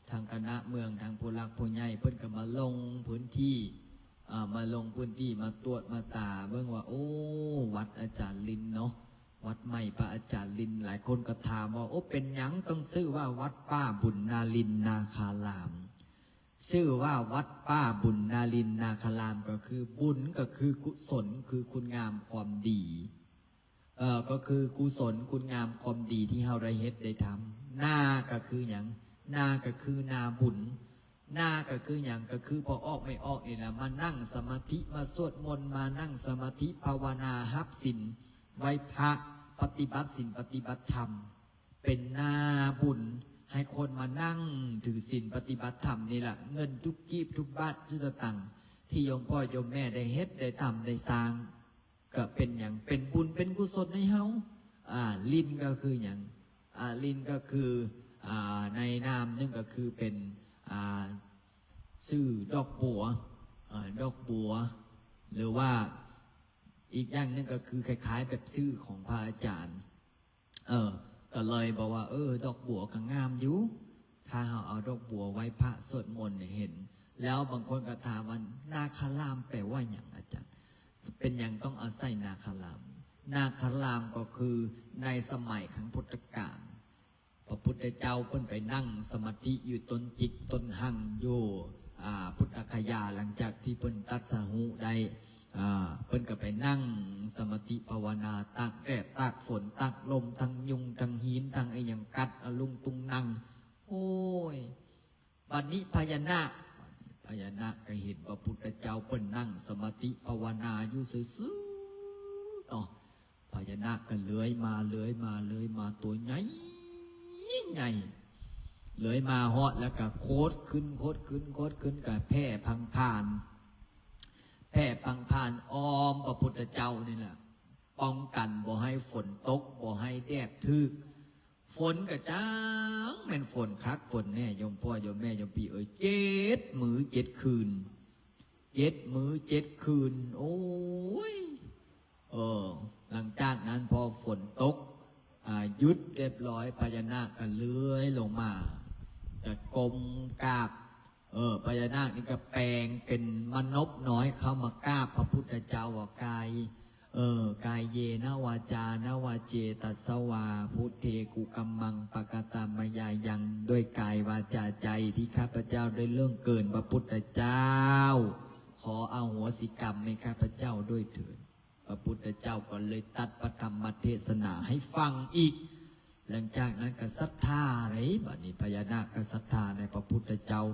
ທາງຄະນະເມືອງ ທາງຜູ້ຫຼັກຜູ້ໃຫຍ່ເພິ່ນກໍມາລົງພື້ນທີ່ ເອີ ມາລົງພື້ນທີ່ ມາຕວດມາຕາເບິ່ງວ່າ ໂອ້ ວັດອາຈານລິນເນາະ ວັດໃໝ່ພະອາຈານລິນ. ຫຼາຍຄົນກໍຖາມວ່າ ໂອ້ ເປັນຫຍັງຕ້ອງຊື່ວ່າວັດປ່າບຸນນາລິນນາຄາລາມ? ຊື່ວ່າວັດປ່າບຸນນາລິນນາຄາລາມ ກໍຄືບຸນ ກໍຄືກຸສົນ ຄືຄຸນງາມຄວາມດີ ເອີ ກໍຄືກຸສົນຄຸນງາມຄວາມດີທີ່ເຮົາໄດ້ເຮັດໄດ້ທຳ. ນາກໍຄືຫຍັງ? ນາກໍຄືນາບຸນ. ນາກໍຄືຫຍັງ? ກໍຄືພໍອອກໄມ່ອອກນີ້ແຫຼະ ມານັ່ງສະມາທິ ມາສວດມົນ ມານັ່ງສະມາທິພາວະນາ ຮັບສິນໄຫວ້ພະ ປະຕິບັດສິນປະຕິບັດທຳ ເປັນນາບຸນ ໃຫ້ຄົນມານັ່ງຖືສິນປະຕິບັດທຳນີ້ລະ. ເງິນທຸກກີບທຸກບາດທຸກສະຕັງທີ່ໂຍມພໍ່ໂຍມແມ່ໄດ້ເຮັດໄດ້ທຳໄດ້ສ້າງ ກໍເປັນຫຍັງ? ເປັນບຸນເປັນກຸສົນໃຫ້ເຮົາ. ອາ ລິນກໍຄືຫຍັງ? ອາ ລິນກໍຄື ອາ ໃນນາມໜຶ່ງກໍຄືເປັນ ອາ ຊື່ດອກບົວ ເອີ ດອກບົວ ຫຼືວ່າອີກຢ່າງໜຶ່ງກໍຄືຄ້າຍໆແບບຊື່ຂອງພະອາຈານ ເອີ ກໍເລີຍບອກວ່າ ເອີ ດອກບົວກໍງາມຢູ່ ຖ້າເຮົາເອົາດອກບົວໄຫວ້ພະສວດມົນໃຫ້ເຫັນ. ແລ້ວບາງຄົນກໍຖາມວ່າ ນາຄາລາມແປວ່າຫຍັງອາຈານ? ເປັນຫຍັງຕ້ອງອາໄສນາຄາລາມ? ນາຄາລາມກໍຄືໃນສະໄໝຄັ້ງພຸດທະການ ພະພຸດທະເຈົ້າເພິ່ນໄປນັ່ງສະມາທິຢູ່ຕົ້ນຈິກຕົ້ນຮັ່ງຢູ່ ອາ ພຸດທະຄະຍາ ຫຼັງຈາກທີ່ເພິ່ນຕັດສະຮູ້ໄດ້ ອາ ເພິ່ນກໍໄປນັ່ງສະມາທິພາວະນາ ຕາກແດດຕາກຝົນຕາກລົມ ທັງຍຸງທັງຮີນ ທັງອີ່ຫຍັງກັດອະລຸງຕຸງນັງ ໂອ້ຍ ບັດນີ້ພະຍານາກ ພະຍານາກກໍເຫັນພະພຸດທະເຈົ້າເພິ່ນນັ່ງສະມາທິພາວະນາຢູ່ຊື່ໆເນາະ ພະຍານາກກໍເລື່ອຍມາ ເລື່ອຍມາ ເລື່ອຍມາ ຕົວໃຫຍ່ ໃຫຍ່ ເລື່ອຍມາຮອດແລ້ວກໍໂຄດຂຶ້ນ ໂຄດຂຶ້ນ ໂຄດຂຶ້ນ ກໍແຜ່ພັງຜ່ານ ແຜ່ພັງຜ່ານອ້ອມພະພຸດທະເຈົ້ານີ້ແຫຼະ ປ້ອງກັນບໍ່ໃຫ້ຝົນຕົກ ບໍ່ໃຫ້ແດດຖືກ ຝົນກໍຈັ່ງແມ່ນຝົນຄັກຝົນແນ່ ໂຍມພໍ່ໂຍມແມ່ໂຍມພີ່ເອີຍ ເຈັດມື້ເຈັດຄືນ ເຈັດມື້ເຈັດຄືນ ໂອ້ຍ ເອີ ຫຼັງຈາກນັ້ນພໍຝົນຕົກ ອາ ຢຸດຮຽບຮ້ອຍ ພະຍານາກກໍເລື່ອຍລົງມາ ກໍກົ້ມກາບ ເອີ ພະຍານາກນີ້ກໍແປງເປັນມະນົບນ້ອຍເຂົ້າມາກາບພະພຸດທະເຈົ້າວ່າ ກາຍ ເອີ ກາເຍນະວາຈານະວາເຈຕັດສະວາ ພຸດເທກຸກຳມັງປະກະຕາມະຍາຍັງ ດ້ວຍກາຍວາຈາໃຈທີ່ຂ້າພະເຈົ້າໄດ້ລ່ວງເກີນພະພຸດທະເຈົ້າ ຂໍອະໂຫສິກຳໃຫ້ຂ້າພະເຈົ້າດ້ວຍເທີ້ນ. ພະພຸດທະເຈົ້າກໍເລີຍຕັດພະທຳມະເທດສະໜາໃຫ້ຟັງອີກ. ຫຼັງຈາກນັ້ນກໍສັດທາເດ້ ບາດນີ້ພະຍານາກກໍສັດທາໃນພະພຸດທະເຈົ້າ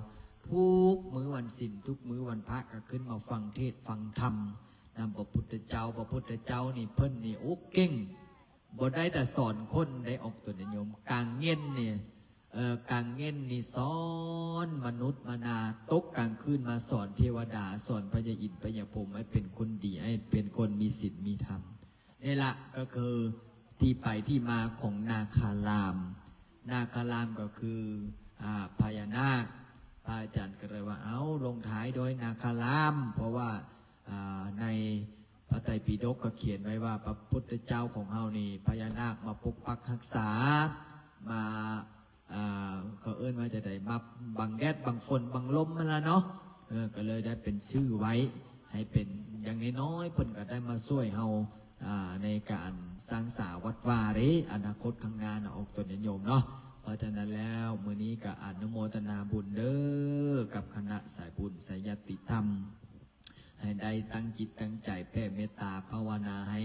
ທຸກມື້ວັນສິນ ທຸກມື້ວັນພະກໍຂຶ້ນມາຟັງເທດຟັງທຳນຳພະພຸດທະເຈົ້າ. ພະພຸດທະເຈົ້ານີ້ເພິ່ນນີ້ ໂອ້ ເກັ່ງ ບໍ່ໄດ້ແຕ່ສອນຄົນໄດ້ອອກຕົນຍາດໂຍມ ກາງເວັນນີ້ ເອີ ກາງເວັນນີ້ສອນມະນຸດມະນາ ຕົກກາງຄືນມາສອນເທວະດາ ສອນພະຍາອິນພະຍາພົມໃຫ້ເປັນຄົນດີ ໃຫ້ເປັນຄົນມີສິນມີທຳ. ນີ້ລະກໍຄືທີ່ໄປທີ່ມາຂອງນາຄາລາມ. ນາຄາລາມກໍຄື ອາ ພະຍານາກ. ພະອາຈານກໍເລີຍວ່າ ເອົາ ລົງທ້າຍດ້ວຍນາຄາລາມ ເພາະວ່າ ອາ ໃນພະໄຕປິດົກກໍຂຽນໄວ້ວ່າ ພະພຸດທະເຈົ້າຂອງເຮົານີ້ ພະຍານາກມາປົກປັກຮັກສາ ມາ ອ່າ ເຂົາເອີ້ນວ່າຈັ່ງໃດ ມາບັງແດດ ບັງຝົນ ບັງລົມຫັ້ນລະເນາະ. ເອີ ກໍເລີຍໄດ້ເປັນຊື່ໄວ້ ໃຫ້ເປັນ ຢ່າງນ້ອຍໆ ເພິ່ນກໍໄດ້ມາຊ່ວຍເຮົາ ອ່າ ໃນການສ້າງສາວັດວາເດ້ ອະນາຄົດຂ້າງໜ້ານະ ອອກຕົນຍາດໂຍມເນາະ. ເພາະສະນັ້ນແລ້ວ ມື້ນີ້ກໍອະນຸໂມທະນາບຸນເດີ ກັບຄະນະສາຍບຸນສາຍຍາດຕິທຳ ໃຫ້ໄດ້ຕັ້ງຈິດຕັ້ງໃຈແຜ່ເມດຕາພາວະນາ ໃຫ້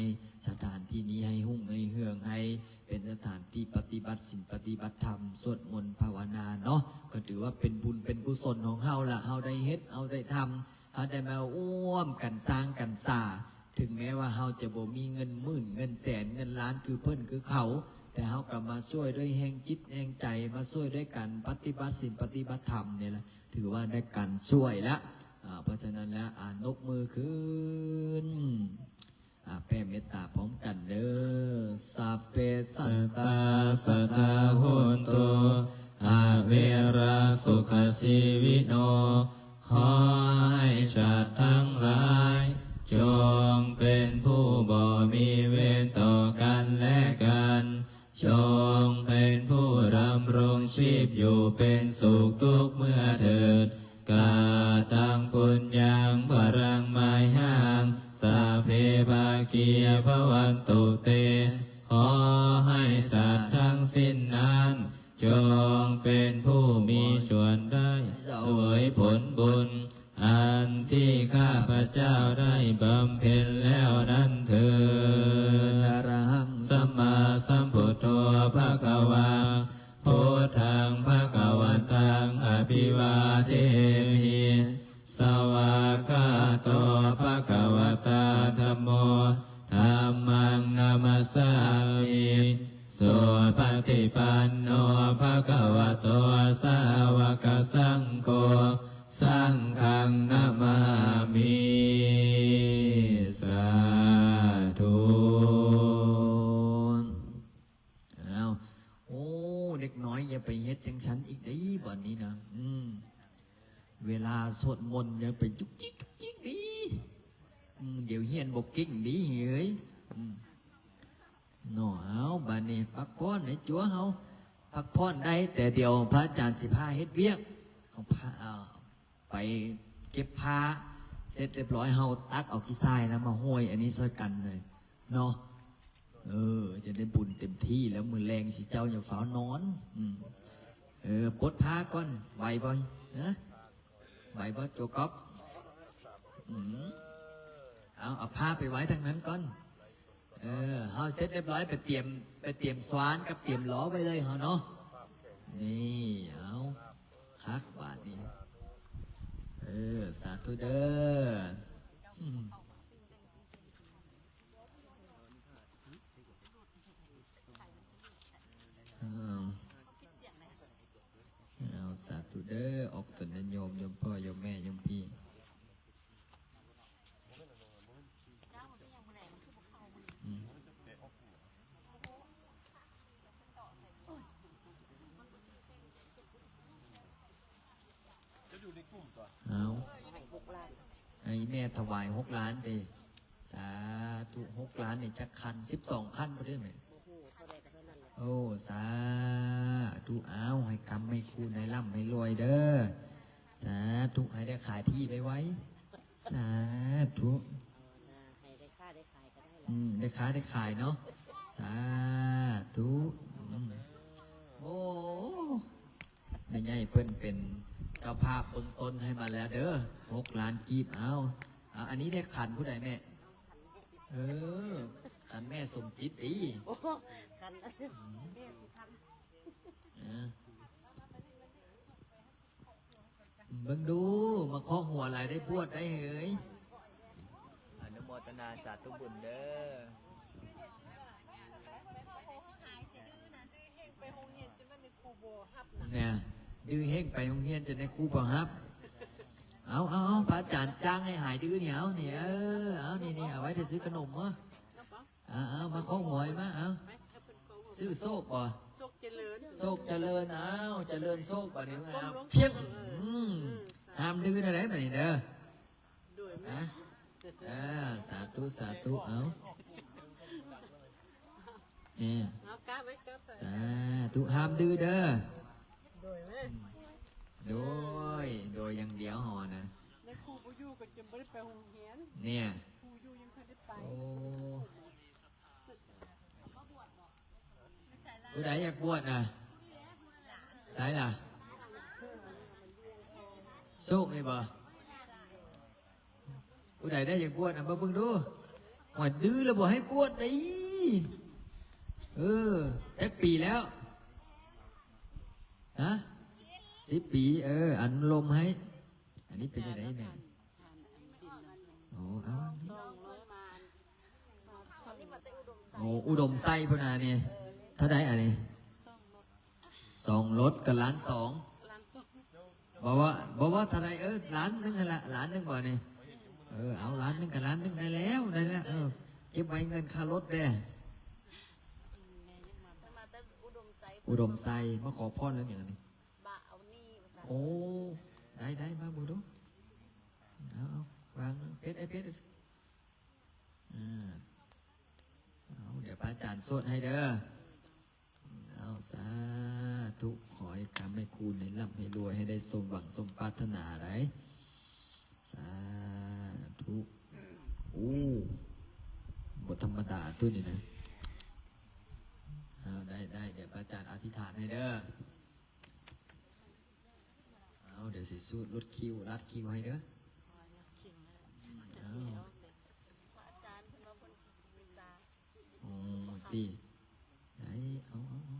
ສະຖານທີ່ນີ້ໃຫ້ຮຸ່ງໃຫ້ເຮືອງ ໃຫ້ເປັນສະຖານທີ່ປະຕິບັດສິນປະຕິບັດທຳ ສວດມົນພາວະນາເນາະ ກໍຖືວ່າເປັນບຸນເປັນກຸສົນຂອງເຮົາລະ ເຮົາໄດ້ເຮັດ ເຮົາໄດ້ທຳ ເຮົາໄດ້ມາຮ່ວມກັນສ້າງກັນສາ ເຖິງແມ້ວ່າເຮົາຈະບໍ່ມີເງິນໝື່ນເງິນແສນເງິນລ້ານຄືເພິ່ນຄືເຂົາ ແຕ່ເຮົາກໍມາຊ່ວຍດ້ວຍແຮງຈິດແຮງໃຈ ມາຊ່ວຍດ້ວຍການປະຕິບັດສິນປະຕິບັດທຳນີ້ລະ ຖືວ່າໄດ້ການຊ່ວຍລະ ອາ ເພາະສະນັ້ນແລ້ວ ອາ ນົບມືຂຶ້ນ ອາ ແຜ່ເມດຕາພ້ອມກັນເດີ້ Sabbe sattā sadā hontu averā sukhajīvino ຂໍໃຫ້ສັດທັງຫຼາຍ ຈົ່ງເປັນຜູ້ບໍ່ມີເວນຕໍ່ກັນແລະກັນ ຈົ່ງເປັນຜູ້ດຳລົງຊີບຢູ່ເປັນສຸກທຸກເມື່ອເທີດ Kataṃ puññaṃ balaṃ mayhaṃ sabbe bhāgī bhavantu te ຂໍໃຫ້ສັດທັງສິ້ນນັ້ນ ຈົ່ງເປັນຜູ້ມີສ່ວນໄດ້ສະເຫວີຍຜົນບຸນ ອັນທີ່ຂ້າພະເຈົ້າໄດ້ບຳເພັນແລ້ວນັ້ນເທີດ Arahaṃ sammāsambuddho bhagavā, buddhaṃ bhagavantaṃ abhivādemi. Svākkhāto bhagavatā dhammo, dhammaṃ namassāmi. Supaṭipanno bhagavato sāvakasaṅgho, saṅghaṃ namāmi. ສາທຸ. ອ້າວ ໂອ້ ເດັກນ້ອຍຢ່າໄປເຮັດຈັ່ງຊັ້ນອີກເດ້ ບັດນີ້ນະ ອືມ ເວລາສວດມົນຢ່າໄປຈຸກຈິກຈຸກຈິກເດ້ ອືມ ດຽວຮຽນບໍ່ເກັ່ງເດ້ເອີຍ ອືມ ເນາະ ເອົາ ບາດນີ້ພັກຜ່ອນໃຫ້ຈົວເຮົາ ພັກຜ່ອນໄດ້ ແຕ່ດຽວພະອາຈານຊິພາເຮັດວຽກ ເອົາ ໄປເກັບຜ້າເສັດລຽບຮ້ອຍ ເຮົາຕັກເອົາຂີ້ຊາຍນະມາຫ້ອຍອັນນີ້ຊ່ອຍກັນເລີຍເນາະ ເອີ ຈະໄດ້ບຸນເຕັມທີ່ແລ້ວ ມື້ແລງຊິເຈົ້າຢ່າຟ້າວນອນ ອືມ ເອີ ປົດຜ້າກ່ອນ ໄຫວບໍ່ ຮະ ໄຫວບໍ່ ໂຈກອບ ອືມ ເອົາ ເອົາຜ້າໄປໄວ້ທາງນັ້ນກ່ອນ ເອີ ເຮົາເສັດລຽບຮ້ອຍ ໄປຕຽມ ໄປຕຽມສວານກັບຕຽມລໍ້ໄວ້ເລີຍເຮົາເນາະ ນີ້ ເອົາ ຄັກບາດນີ້ ເອີ ສາທຸເດີ້ ອືມ ເອົາ ເອົາ ສາທຸເດີ້ ອອກຕົນຍາດໂຍມ ໂຍມພໍ່ ໂຍມແມ່ ໂຍມພີ່ ອືມ ເອົາ ໃຫ້ແມ່ຖວາຍຫົກລ້ານເດ້ ສາທຸ ຫົກລ້ານນີ້ຈັກຄັນ ສິບສອງຄັນບໍ່ໄດ້ແມ່ ໂອ້ ສາທຸ ເອົາ ໃຫ້ຄ້ຳໃຫ້ຄູນ ໃຫ້ລ່ຳໃຫ້ລວຍເດີ້ ສາທຸ ໃຫ້ໄດ້ຂາຍທີ່ໄວໆ ສາທຸ ອືມ ໄດ້ຄ້າໄດ້ຂາຍເນາະ ສາທຸ ອືມ ໂອ້ ແມ່ໃຫຍ່ເພິ່ນເປັນເຈົ້າພາບເບື້ອງຕົ້ນໃຫ້ມາແລ້ວເດີ້ ຫົກລ້ານກີບ ເອົາ ເອົາ ອັນນີ້ໄດ້ຂັນຜູ້ໃດແມ່ ເອີ ຂັນແມ່ສົມຈິດຕິ ໂອ້ ຂັນ ອືມ ເອີ ເບິ່ງດູ ມາເຄາະຫົວຫຼາຍໄດ້ບວດໄດ້ເຮີຍ ອະນຸໂມທະນາສາທຸບຸນເດີ້ ແນ່ ດື້ເຮງໄປໂຮງຮຽນຈະໄດ້ຄູບໍ່ຮັບ ເອົາ ເອົາ ເອົາ ພະອາຈານຈ້າງໃຫ້ຫາຍດື້ນີ້ ເອົາ ນີ້ ເອີ ເອົາ ນີ້ ນີ້ ເອົາໄວ້ຖ້າຊື້ຂະໜົມເນາະ ເອົາ ເອົາ ມາເຄາະຫົວໃຫ້ມາ ເອົາ ຊື້ໂຊກບໍ່ ໂຊກຈະເລີນ ໂຊກຈະເລີນ ເອົາ ຈະເລີນໂຊກບາດນີ້ ເອົາ ພຽງ ອືມ ຫ້າມດື້ແນວໃດບາດນີ້ເດີ ໂດຍ ນະ ເອີ ສາທຸ ສາທຸ ເອົາ ເອີ ເອົາ ກາໄວ້ ກາໄປ ສາທຸ ຫ້າມດື້ເດີ ໂດຍ ໂດຍ ໂດຍຢ່າງດຽວເຮົານະ ແມ່ຄູບໍ່ຢູ່ກໍຈະບໍ່ໄດ້ໄປໂຮງຮຽນ ເນ່ຍ ຄູຢູ່ຍັງບໍ່ໄດ້ໄປ ໂອ້ ຜູ້ໃດຢາກບວດນະ ໃສລະ ໂຊກນີ້ບໍ່? ຜູ້ໃດໄດ້ຢາກບວດ ເອົາມາເບິ່ງດູ. ໂອ້ຍ ດື້ແລ້ວບໍ່ໃຫ້ບວດເດ້. ເອີ ຈັກປີແລ້ວ? ຮະ? ສິບປີ. ເອີ ອະນຸໂລມໃຫ້. ອັນນີ້ເປັນຈັ່ງໃດແມ່? ໂອ້ ເອົາ ໂອ້ ອຸດົມໄຊພຸ້ນນະນີ້. ເທົ່າໃດອັນນີ້? ສອງລົດ ສອງລົດກໍລ້ານສອງ. ບໍ່ວ່າ ບໍ່ວ່າເທົ່າໃດ ເອີ ລ້ານໜຶ່ງຫັ້ນລະ ລ້ານໜຶ່ງບໍ່ນີ້? ເອີ ເອົາລ້ານໜຶ່ງກໍລ້ານໜຶ່ງ ໄດ້ແລ້ວ ໄດ້ແລ້ວ. ເອີ ເກັບໄວ້ເງິນຄ່າລົດແດ່. ອຸດົມໄຊ ມາຂໍພອນເລື່ອງຫຍັງນີ້? ໂອ້ ໄດ້ໆ ມາເບິ່ງດູ. ເອົາ ວາງເປັດ ໄອ້ເປັດ. ອ່າ ເອົາ ດຽວພະອາຈານສວດໃຫ້ເດີ. ເອົາ ສາທຸ ຂໍໃຫ້ຄ້ຳໃຫ້ຄູນ ໃຫ້ລ່ຳໃຫ້ລວຍ ໃຫ້ໄດ້ສົມຫວັງສົມປາດຖະໜາໄດ໋. ສາທຸ. ໂອ້ ບໍ່ທຳມະດາຕົວນີ້ນະ. ເອົາ ໄດ້ໆ ດຽວພະອາຈານອະທິຖານໃຫ້ເດີ. ເອົາ ດຽວຊິສູດລົດຄິວ ລັດຄິວໃຫ້ເດີ. ເອົາ ພະອາຈານເພິ່ນວ່າເພິ່ນຊິບູຊາ. ອໍ ຕິ ໄດ້ ເອົາ ເອົາ ເອົາ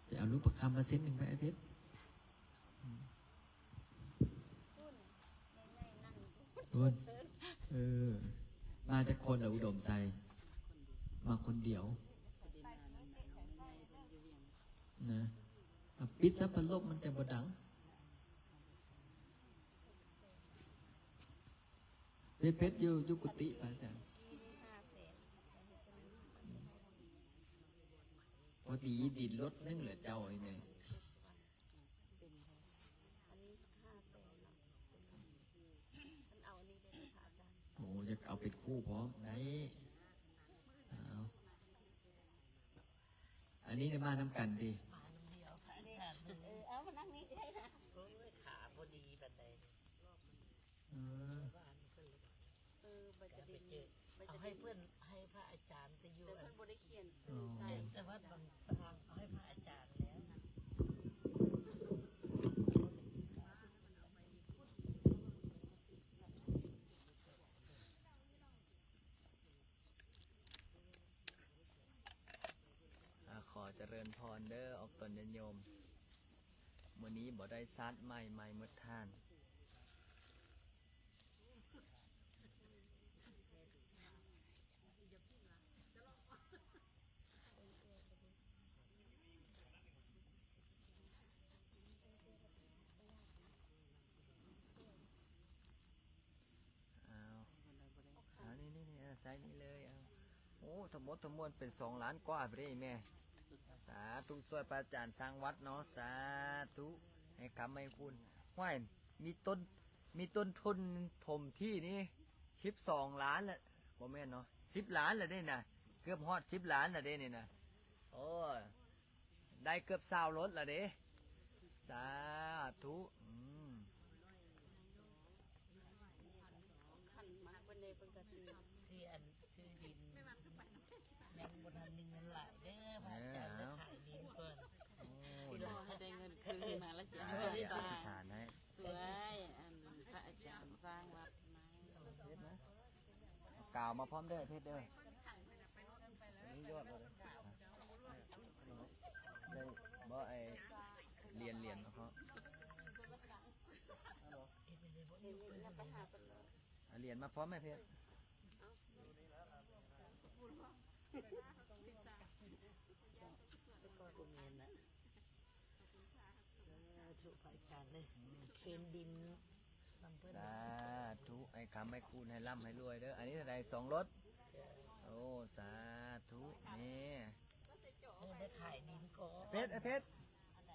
ໄປເອົາລູກປະຄຳມາເສັ້ນໜຶ່ງໄປ ອ້າຍເພັດ. ພຸ້ນ ເອີ ມາຈັກຄົນລະ ອຸດົມໄຊ? ມາຄົນດຽວນະ. ປິດຊະ ພັດລົມມັນຈັ່ງບໍ່ດັງ. ເພັດ ເພັດ ຢູ່ ຢູ່ກຸຕິພະອາຈານ. ພໍດີດິນລົດໜຶ່ງແຫຼະເຈົ້າ ອີແມ່. ໂອ້ ຢາກເອົາເປັນຄູ່ພ້ອມ ໄດ້. ເອົາ ອັນນີ້ໄດ້ມານຳກັນຕິ? ເອີ ເອົາມານັ່ງນີ້ກໍໄດ້ນະ. ໂອ້ຍ ຂາບໍ່ດີປານໃດ. ເອີ ເອີ ໃບຕະດິນ ເອົາໃຫ້ເພິ່ນ ໃຫ້ພະອາຈານໄປຢູ່ ແຕ່ເພິ່ນບໍ່ໄດ້ຂຽນຊື່ໃສ່ ແຕ່ວ່າບາງສາງ ເອົາໃຫ້ພະອາຈານແລ້ວ. ອາ ຂໍຈະເລີນພອນເດີ ອອກຕົນຍາດໂຍມ. ມື້ນີ້ບໍ່ໄດ້ຊາດໃໝ່ ໃໝ່ໝົດທ່ານ. ອ້າວ ອ້າວ ນີ້ໆໆ ເອີ ໃສ່ນີ້ເລີຍ ເອົາ. ໂອ້ ທັງໝົດທັງມວນເປັນສອງລ້ານກວ່າພຸ້ນເດ້ແມ່. ສາທຸ ຊ່ວຍພະອາຈານສ້າງວັດເນາະ ສາທຸ ໃຫ້ຄ້ຳໃຫ້ຄູນ. ຫ້ວຍ ມີຕົ້ນ ມີຕົ້ນທຶນຖົມທີ່ນີ້ສິບສອງລ້ານແລ້ວ ບໍ່ແມ່ນເນາະ ສິບລ້ານແລ້ວເດ້ນະ ເກືອບຮອດສິບລ້ານແລ້ວເດ້ນີ້ນະ. ໂອ້ຍ ໄດ້ເກືອບຊາວລົດລະເດ້. ສາທຸ. ອືມ ຄັນມັກເພິ່ນເດ້ ເພິ່ນກໍຊື້ ຊື້ອັນ ຊື້ດິນ ຍັງບໍ່ທັນມີເງິນຫຼາຍເດີ ພະອາຈານໄປຂາຍດິນກ່ອນ. ໂອ້ ຊິລອໃຫ້ໄດ້ເງິນຄືນມາແລ້ວ ອະທິຖານໃຫ້ ຊ່ວຍອັນພະອາຈານສ້າງວັດໃໝ່. ກາວມາພ້ອມເດີ ເພັດເດີ. ນີ້ຍອດເລີຍ ໄດ້ບໍ່ ໄອ້ຫຼຽນ ຫຼຽນມາພ້ອມ ເອົາຫຼຽນມາພ້ອມແມ່ເພັດ. ສາທຸ ພະອາຈານເອີຍ ເຄນດິນນຳເພິ່ນ. ສາທຸ ໃຫ້ຄ້ຳໃຫ້ຄູນ ໃຫ້ລ່ຳໃຫ້ລວຍເດີ. ອັນນີ້ເທົ່າໃດ? ສອງລົດ. ໂອ້ ສາທຸ. ແມ່ ເອີ ໄດ້ຂາຍດິນກ່ອນ. ເພັດ ເອີ ເພັດ ໄ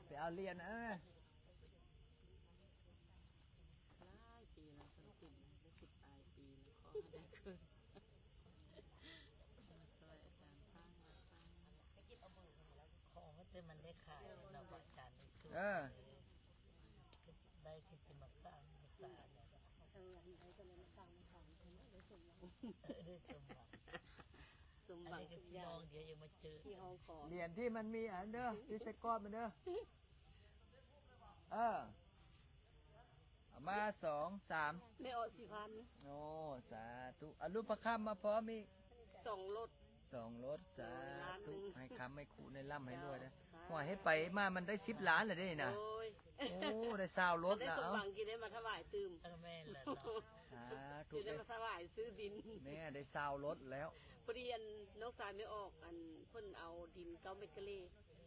ປເອົາຫຼຽນ ເອີ. ຫຼາຍປີແລ້ວ ເພິ່ນກິນໄດ້ສິບປາຍປີແລ້ວ ຂໍໃຫ້ໄດ້ຄືນ ມາຊ່ວຍອາຈານສ້າງວັດສ້າງ ຂໍແຕ່ມັນໄດ້ຂາຍແລ້ວ ອາຈານໄດ້ຊ່ວຍ. ເອີ ໄດ້ຄືຊິມາສ້າງສານ ເອີ ອັນໃດກໍເລີຍມາສ້າງ ໄດ້ສົມຫວັງ ເອີ ໄດ້ສົມຫວັງ ສົມຫວັງທຸກຢ່າງ ດຽວຢ່າມາເຈີ ຫຼຽນທີ່ມັນມີອັນເດີ ທີ່ໃສ່ກອບມັນເດີ. ເອີ ມາສອງ ສາມ ແມ່ອອກສີ່ພັນ ໂອ້ ສາທຸ ເອົາລູກປະຄຳມາພ້ອມອີກ ສອງລົດ ສອງລົດ ສາທຸ ໂອ້ຍ ລ້ານໜຶ່ງ ໃຫ້ຄຳໃຫ້ຄູໃຫ້ລ່ຳໃຫ້ລວຍເດີ ເຈົ້າ ໂອ້ຍ ເຮັດໄປມາມັນໄດ້ສິບລ້ານແລ້ວເດ້ນີ້ນະ ໂອ້ຍ ໂອ້ ໄດ້ຊາວລົດແລ້ວ ໄດ້ສົມຫວັງກິນໄດ້ມາຖວາຍຕື່ມ ເອີ ແມ່ນແລ້ວເນາະ ສາທຸ ຊິໄດ້ມາຖວາຍຊື້ດິນ ແມ່ ໄດ້ຊາວລົດແລ້ວ ພໍດີອັນນ້ອງຊາຍແມ່ອອກ ອັນເພິ່ນເອົາດິນເກົ້າແມັດກາເລ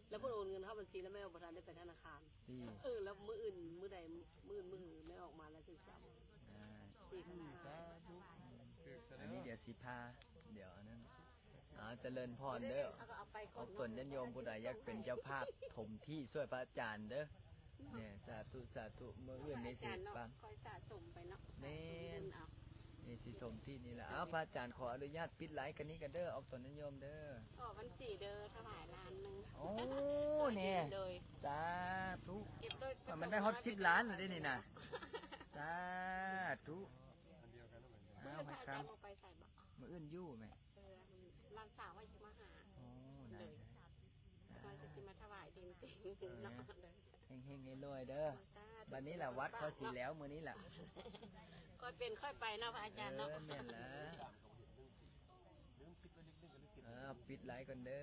ແລ້ວເພິ່ນໂອນເງິນເຂົ້າບັນຊີ ແລ້ວແມ່ອອກບໍ່ທັນໄດ້ໄປທະນາຄານ ດີ ເອີ ແລ້ວມື້ອື່ນ ມື້ໃດ ມື້ອື່ນ ມື້ຮືແມ່ອອກມາແລ້ວຈຶ່ງຈຳ ອ່າ ສາທຸ ອັນນີ້ດຽວຊິພາ ດຽວອັນນັ້ນ ອ່າ ຈະເລີນພອນເດີ ເອົາ ເອົາໄປກ່ອນ ອອກຕົນຍາດໂຍມຜູ້ໃດຢາກເປັນເຈົ້າພາບຖົມທີ່ຊ່ວຍພະອາຈານເດີ ແມ່ ສາທຸ ສາທຸ ມື້ອື່ນນີ້ຊິປັງ ຄ່ອຍສະສົມໄປເນາະ ແມ່ນ ນີ້ຊິຖົມທີ່ນີ້ລະ ເອົາ ພະອາຈານຂໍອະນຸຍາດປິດໄລຟ໌ກັນນີ້ກັນເດີ ອອກຕົນຍາດໂຍມເດີ ຂໍບັນຊີເດີ ຖວາຍລ້ານໜຶ່ງ ໂອ້ ແນ່ ສາທຸ ມັນໄດ້ຮອດສິບລ້ານແລ້ວເດ້ນີ້ນະ ສາທຸ ເອົາໃຫ້ຄຳ ມື້ອື່ນຢູ່ແມ່ ເອີ ຫຼານສາວວ່າຊິມາຫາ ໂອ້ ໄດ້ ເອີ ວ່າຊິມາຖວາຍດິນເຕັງເນາະ ເອີ ເຮັງໆ ລວຍໆ ເດີ ສາທຸ ບັດນີ້ລະວັດເຂົາຊິແລ້ວມື້ນີ້ລະ ຄ່ອຍເປັນຄ່ອຍໄປເນາະ ພະອາຈານເນາະ ເອີ ແມ່ນລະ ເອີ ປິດໄລຟ໌ກ່ອນເດີ